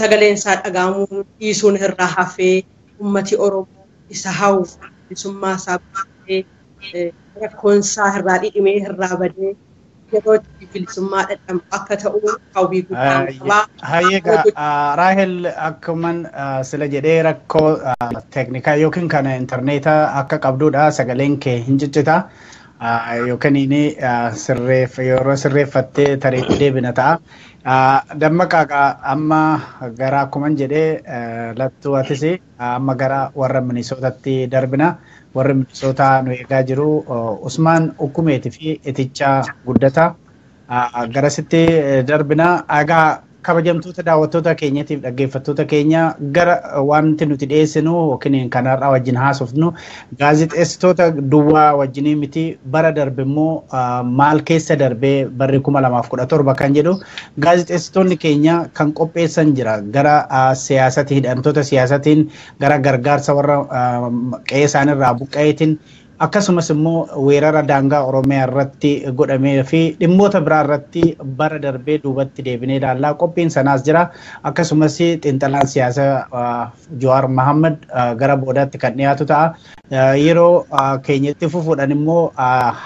[SPEAKER 11] sagaleen isaa dhagahamuun dhiisuun irraa hafee uummati Oromoo isa hawwu bilisummaa isaa baasee rakkoon isaa irraa dhidhimee irraa badee yeroo itti bilisummaa dhadhamu akka ta'u hawwii guddaa qaba.
[SPEAKER 2] Hayyee Raahel akkuman sila jedhee rakkoo teeknikaa yookiin kana intarneetaa akka qabdudha sagaleen kee hin ciccita yookiin inni yeroo sirreeffattee tareetti deebina ta'a. Dammaqaa amma gara akkuman jedhee lattuu atis amma gara warra Minisootatti darbina. Warri Minisootaa nu eegaa jiru Usmaan Ukkumeetii fi Itichaa Guddataa. Garasitti darbina. Egaa kabajamtoota daawwattoota keenyatiif dhaggeeffattoota keenya gara wanti nuti dhiyeessinu yookiin kanarraa wajjin haasofnu gaazexeessitoota duwwaa wajjinii miti bara darbe immoo maal keessa darbee barri 2017 kan jedhu gaazexeessitoonni keenya kan qopheessan jira gara siyaasatti hidhamtoota siyaasatiin gara gargaarsa warra qe'ee isaanirraa buqqa'eetiin akkasumas immoo weerara daangaa Oromiyaa irratti godhamee fi dhimmoota biraa irratti bara darbee duubatti deebinee ilaallaa qophiin sanaas jira. Akkasumas xiinxalaan siyaasaa Jawaar Mohaammed gara boodaatti kan dhiyaatu ta'a. Yeroo keenyatti fufuudhaan immoo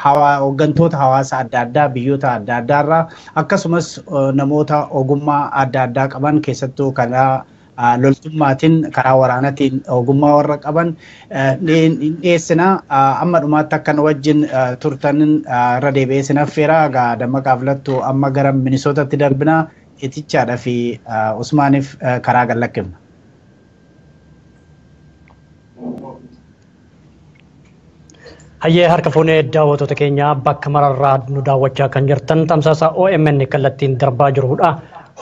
[SPEAKER 2] hooggantoota hawaasa adda addaa biyyoota adda addaarraa akkasumas namoota ogummaa adda addaa qaban keessattuu karaa loltummaatiin karaa waraanaatiin ogummaa warra qaban dhiyeessina. Amma dhumaatti akka nu wajjin turtan irra deebi'ee sin affeera. Egaa Dammaqaaf Lattuu amma gara Minisootatti darbina. Itichaadhaa fi Usmaaniif karaa gallakkifna.
[SPEAKER 8] Hayyee harka fuunee daawwattoota keenya bakka mararraa nu daawwachaa kan jirtan tamsaasa OMN kallattiin darbaa jirudha.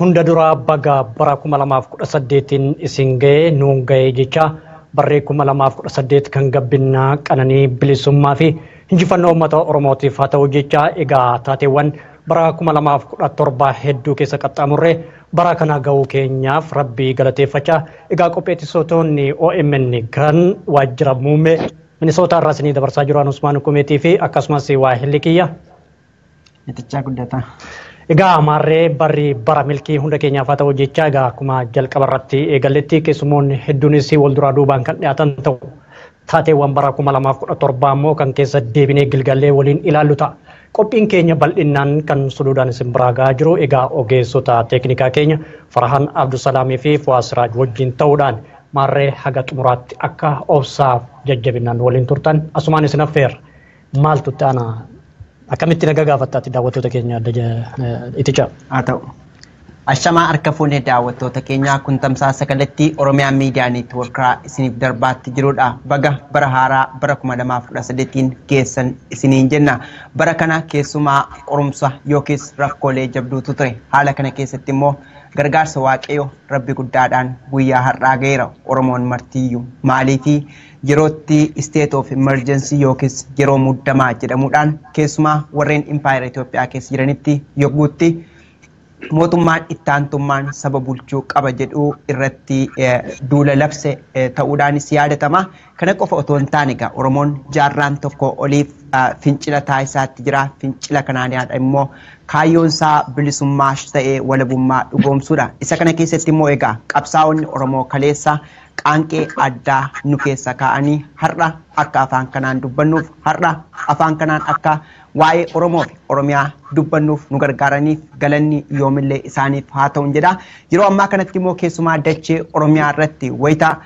[SPEAKER 8] Hunda duraa baga bara 2018 isin ga'ee nuun ga'ee jecha barree 2018 kan gabbinaa qananii bilisummaa fi injifannoo uummata Oromootiif haa ta'u jecha egaa taateewwan bara 2017 hedduu keessa qaxxaamurree bara kana ga'uu keenyaaf rabbii galateeffachaa egaa qopheessitoonni OMN kan waajjira muummee Minisootaa irraa isinii dabarsaa jiru Usmaan Kumeetii fi akkasumas Waahilli Kiyya.
[SPEAKER 12] Itichaa Guddataa.
[SPEAKER 8] Egaa maarree barri bara milkii hunda keenyaaf haa ta'u jecha egaa akkuma jalqaba irratti eegalletti keessumoonni hedduunis wal duraa duubaan kan dhiyaatan ta'u taateewwan bara 2017 immoo kan keessa deebinee gilgallee waliin ilaallu ta'a. Qophiin keenya bal'innaan kan suluudhaan isin biraa gahaa jiru egaa ogeessota teeknikaa keenya Farhan Abdusalaamii fi Fuwaas Siraaj wajjin ta'uudhaan maarree haga xumuraatti akka obsaaf jajjabinaan waliin turtan asumaan isin affeerra. Maaltu itti aanaa? Akkamitti nagaa gaafattaatti daawwattoota keenya Itichaa?
[SPEAKER 12] Haa ta'u. Ashamaa harka fuunee daawwattoota keenyaa kun tamsaasa kallattii Oromiyaa Miidiyaa Neetwoorkaa isiniif darbaatti jirudha. Baga bara haaraa bara 2018 geessan isiniin jenna. Bara kana keessumaa qorumsa yookiis rakkoolee jabduutu ture. Haala kana keessatti immoo gargaarsa waaqayyo rabbi guddaadhaan guyyaa har'aa ga'eera Oromoon martiyyuu. Maaliifii yerootti state of emergency yookiis yeroo muddamaa jedhamuudhaan keessumaa warreen impaayera Itoophiyaa keessa jiranitti yogguutti mootummaan ittaantummaan saba bulchuu qaba jedhu irratti duula labse ta'uudhaanis yaadatama. Kana qofa otoo hin taane egaa Oromoon jaarraan tokko oliif fincila taasisaatti jira. Fincila kanaan yaada immoo kaayyoon isaa bilisummaa ta'ee walabummaa dhugoomsuudha. Isa kana keessatti immoo egaa qabsaa'onni Oromoo kaleessa qaanqee addaa nu keessa kaa'anii har'a akka afaan kanaan dubbannuuf har'a afaan kanaan akka waa'ee Oromoo fi Oromiyaa dubbannuuf nu gargaaraniif galanni yoomillee isaaniif haa ta'u jedha. Yeroo ammaa kanatti immoo keessumaa dachee Oromiyaa irratti wayita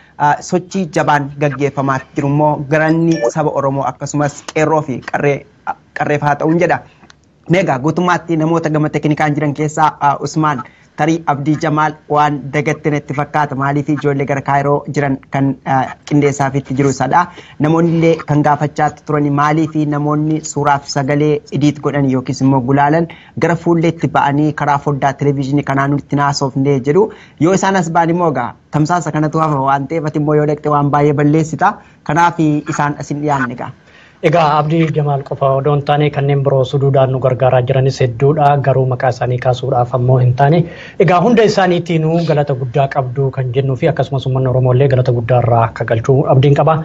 [SPEAKER 12] sochii jabaan gaggeeffamaa jiru immoo galanni saba Oromoo akkasumas qeerroo fi qarreef haa ta'u jedha. Meegaa guutummaatti namoota gama teeknikaan jiran keessaa Usmaan tarii Abdii Jamaal waan dagatte natti fakkaata maaliif ijoollee gara Kaayiroo jiran kan qindeessaafitti jiru isadha. Namoonni illee kan gaafachaatti turan maaliif namoonni suuraaf sagalee idiit godhan yookiis immoo gulaalan gara fuulleetti ba'anii karaa foddaa televezyiinii kanaa nutti naasofnee jedhu yoo isaan as ba'an immoo egaa tamsaasa kanatu hafa waan ta'eef ati immoo yoo dhaqxe waan baay'ee balleessita kanaaf isaan asin dhiyaanne egaa.
[SPEAKER 8] Egaa Abdii Jamaal qofa odoo hin taane kanneen biroo suduudhaan nu gargaaraa jiranis hedduudha garuu maqaa isaanii kaasuudhaaf ammoo hin taane egaa hunda isaaniitiinuu galata guddaa qabdu kan jennuu fi akkasumas uummanni Oromoo illee galata guddaa irraa akka galchuu abdiin qaba.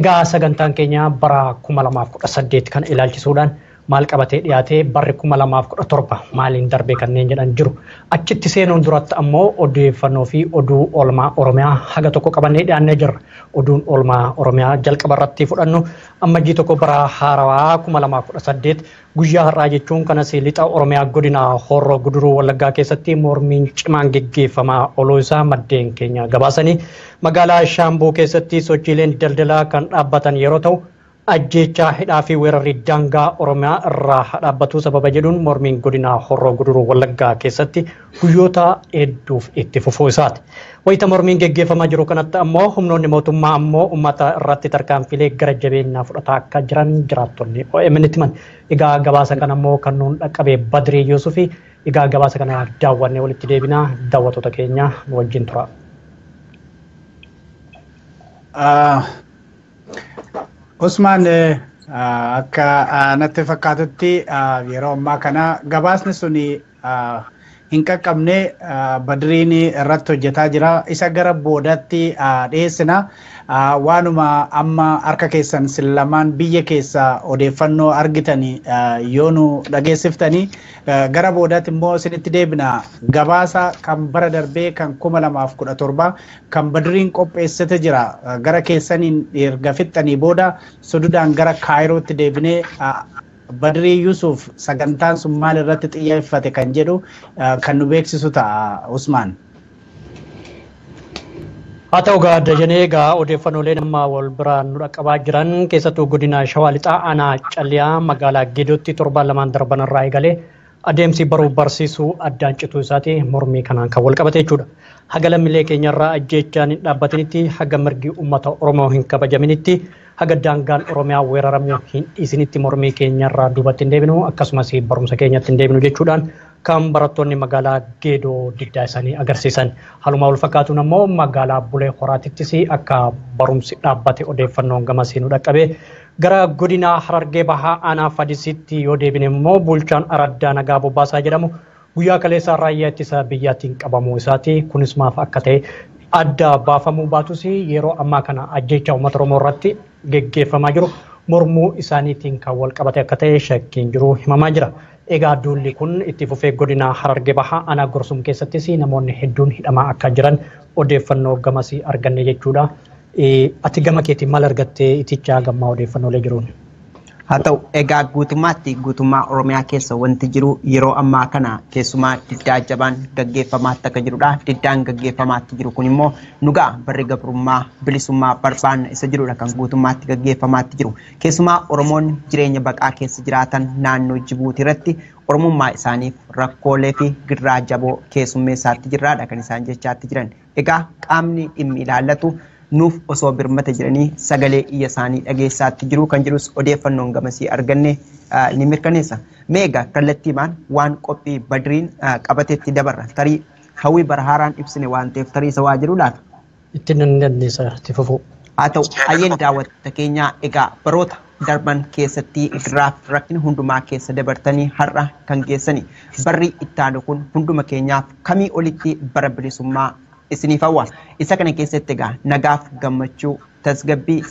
[SPEAKER 8] Egaa sagantaan keenya bara 2018 kan ilaalchisuudhaan maal qabatee dhiyaatee barri 2017 maaliin darbee kanneen jedhan jiru. Achitti seenuun duratti ammoo odeeffannoo fi oduu oolmaa Oromiyaa haga tokko qabannee dhiyaannee jirra. Oduun oolmaa Oromiyaa jalqaba irratti fudhannu ammajjii 1 bara haarawaa 2018 guyyaa har'aa jechuun kanas lixa Oromiyaa godina Horroo Guduruu Wallaggaa keessatti mormiin cimaan geggeeffamaa ooluu isaa maddeen keenya gabaasanii magaalaa Shaambuu keessatti sochiileen daldalaa kan dhaabbatan yeroo ta'u ajjeechaa hidhaa fi weerarri daangaa Oromiyaa irraa dhaabbatu sababa jedhuun mormiin godina Horroo Guduruu Wallaggaa keessatti guyyoota hedduuf itti fufuu isaati. Wayita mormiin geggeeffamaa jiru kanatti ammoo humnoonni mootummaa ammoo uummata irratti tarkaanfilee gara jabeenyaa fudhataa akka jiran jiraattonni OMN itti himan. Egaa gabaasa kana ammoo kan nuun dhaqqabe Badrii Yuusufi egaa gabaasa kana daawwannee walitti deebinaa daawwattoota keenya nu wajjin tura.
[SPEAKER 2] Usmaan akka natti fakkaatutti yeroo ammaa kana gabaasni suni hin qaqqabne Badriin irratti hojjetaa jira. Isa gara boodatti dhiyeessina. Waanuma amma harka keessan lamaan biyya keessa odeeffannoo argitanii yoo nu dhageessiftanii gara boodatti immoo isinitti deebina. Gabaasa kan bara darbee kan 2017 kan Badriin qopheessite jira. Gara keessaniin erga fixxanii booda sududaan gara Kaayirootti deebinee Badrii Yusuf sagantaan sun maal irratti xiyyeeffate kan jedhu kan nu beeksisu ta'a Usmaan.
[SPEAKER 8] Haa ta'u egaa Dajanee egaa odeeffannooleen amma wal biraan nu dhaqqabaa jiran keessattuu godina Shawaa Lixaa aanaa Calliyaa magaalaa Geedootti torbaan lamaan darban irraa eegalee adeemsi baruu barsiisuu addaan cituu isaati mormii kanaan kan wal qabate jechuudha. Haga lammiilee keenyarraa ajjeechaan hin dhaabbatinitti haga mirgi uummata Oromoo hin kabajaminitti haga daangaan Oromiyaa weeraramuu hin dhiisinitti mormii keenyarraa duubatti hin deebinu akkasumas barumsa keenyatti hin deebinu jechuudhaan kan barattoonni magaalaa Geedoo diddaa isaanii agarsiisan. Haaluma wal fakkaatuun ammoo magaalaa Bulee Horaatittis akka barumsi dhaabbate odeeffannoon gamasii nu dhaqqabe. Gara godina Harargee Bahaa aanaa Fadisitti yoo deebine immoo bulchaan Araddaa Nagaa Bobbaasaa jedhamu guyyaa kaleessaa raayyaa ittisa biyyaatiin qabamuu isaati. Kunis maaf akka ta'e adda baafamuu baatus yeroo ammaa kana ajjeechaa uummata Oromoo irratti geggeeffamaa jiru mormuu isaaniitiin kan wal qabate akka ta'e shakkiin jiru himamaa jira. Egaa duulli kun itti fufee godina Harargee Bahaa aanaa Gorsum keessattis namoonni hedduun hidhamaa akka jiran odeeffannoo gamasii arganne jechuudha. Ati gama keetiin maal argattee itichaa gammaa odeeffannoolee jiruun?
[SPEAKER 12] Haa ta'u egaa guutummaatti guutummaa Oromiyaa keessa wanti jiru yeroo ammaa kana keessumaa diddaa jabaan gaggeeffamaatti akka jirudha. Diddaan gaggeeffamaatti jiru kun immoo nugaa barri gabrummaa bilisummaa barbaanna isa jirudha kan guutummaatti gaggeeffamaatti jiru. Keessumaa Oromoonni jireenya baqaa keessa jiraatan naannoo Jibuutii irratti Oromummaa isaaniif rakkoolee fi gidiraa jaboo keessummeessaatti jirraadha kan isaan jechaatti jiran. Egaa qaamni dhimmi ilaallatu nuuf osoo birmata jiranii sagalee iyya isaanii dhageessaatti jiru kan jirus odeeffannoon gamasii arganne ni mirkaneessa. Mee egaa kallattiimaan waan qophii Badriin qabatetti dabarra. Tarii hawwii bara haaraan ibsine waan ta'eef tarii isa waa jiru laata?
[SPEAKER 8] Itti nan dandeessa itti fufuu.
[SPEAKER 12] Haa ta'u hayyeen daawwattoota keenyaa egaa baroota darban keessatti giraaf rakkina hundumaa keessa dabartanii har'a kan geessani. Barri ittaanu kun hunduma keenyaaf kamii olitti bara bilisummaa isiniif hawwa. Isa kana keessatti egaa nagaaf gammachuu tasgabbii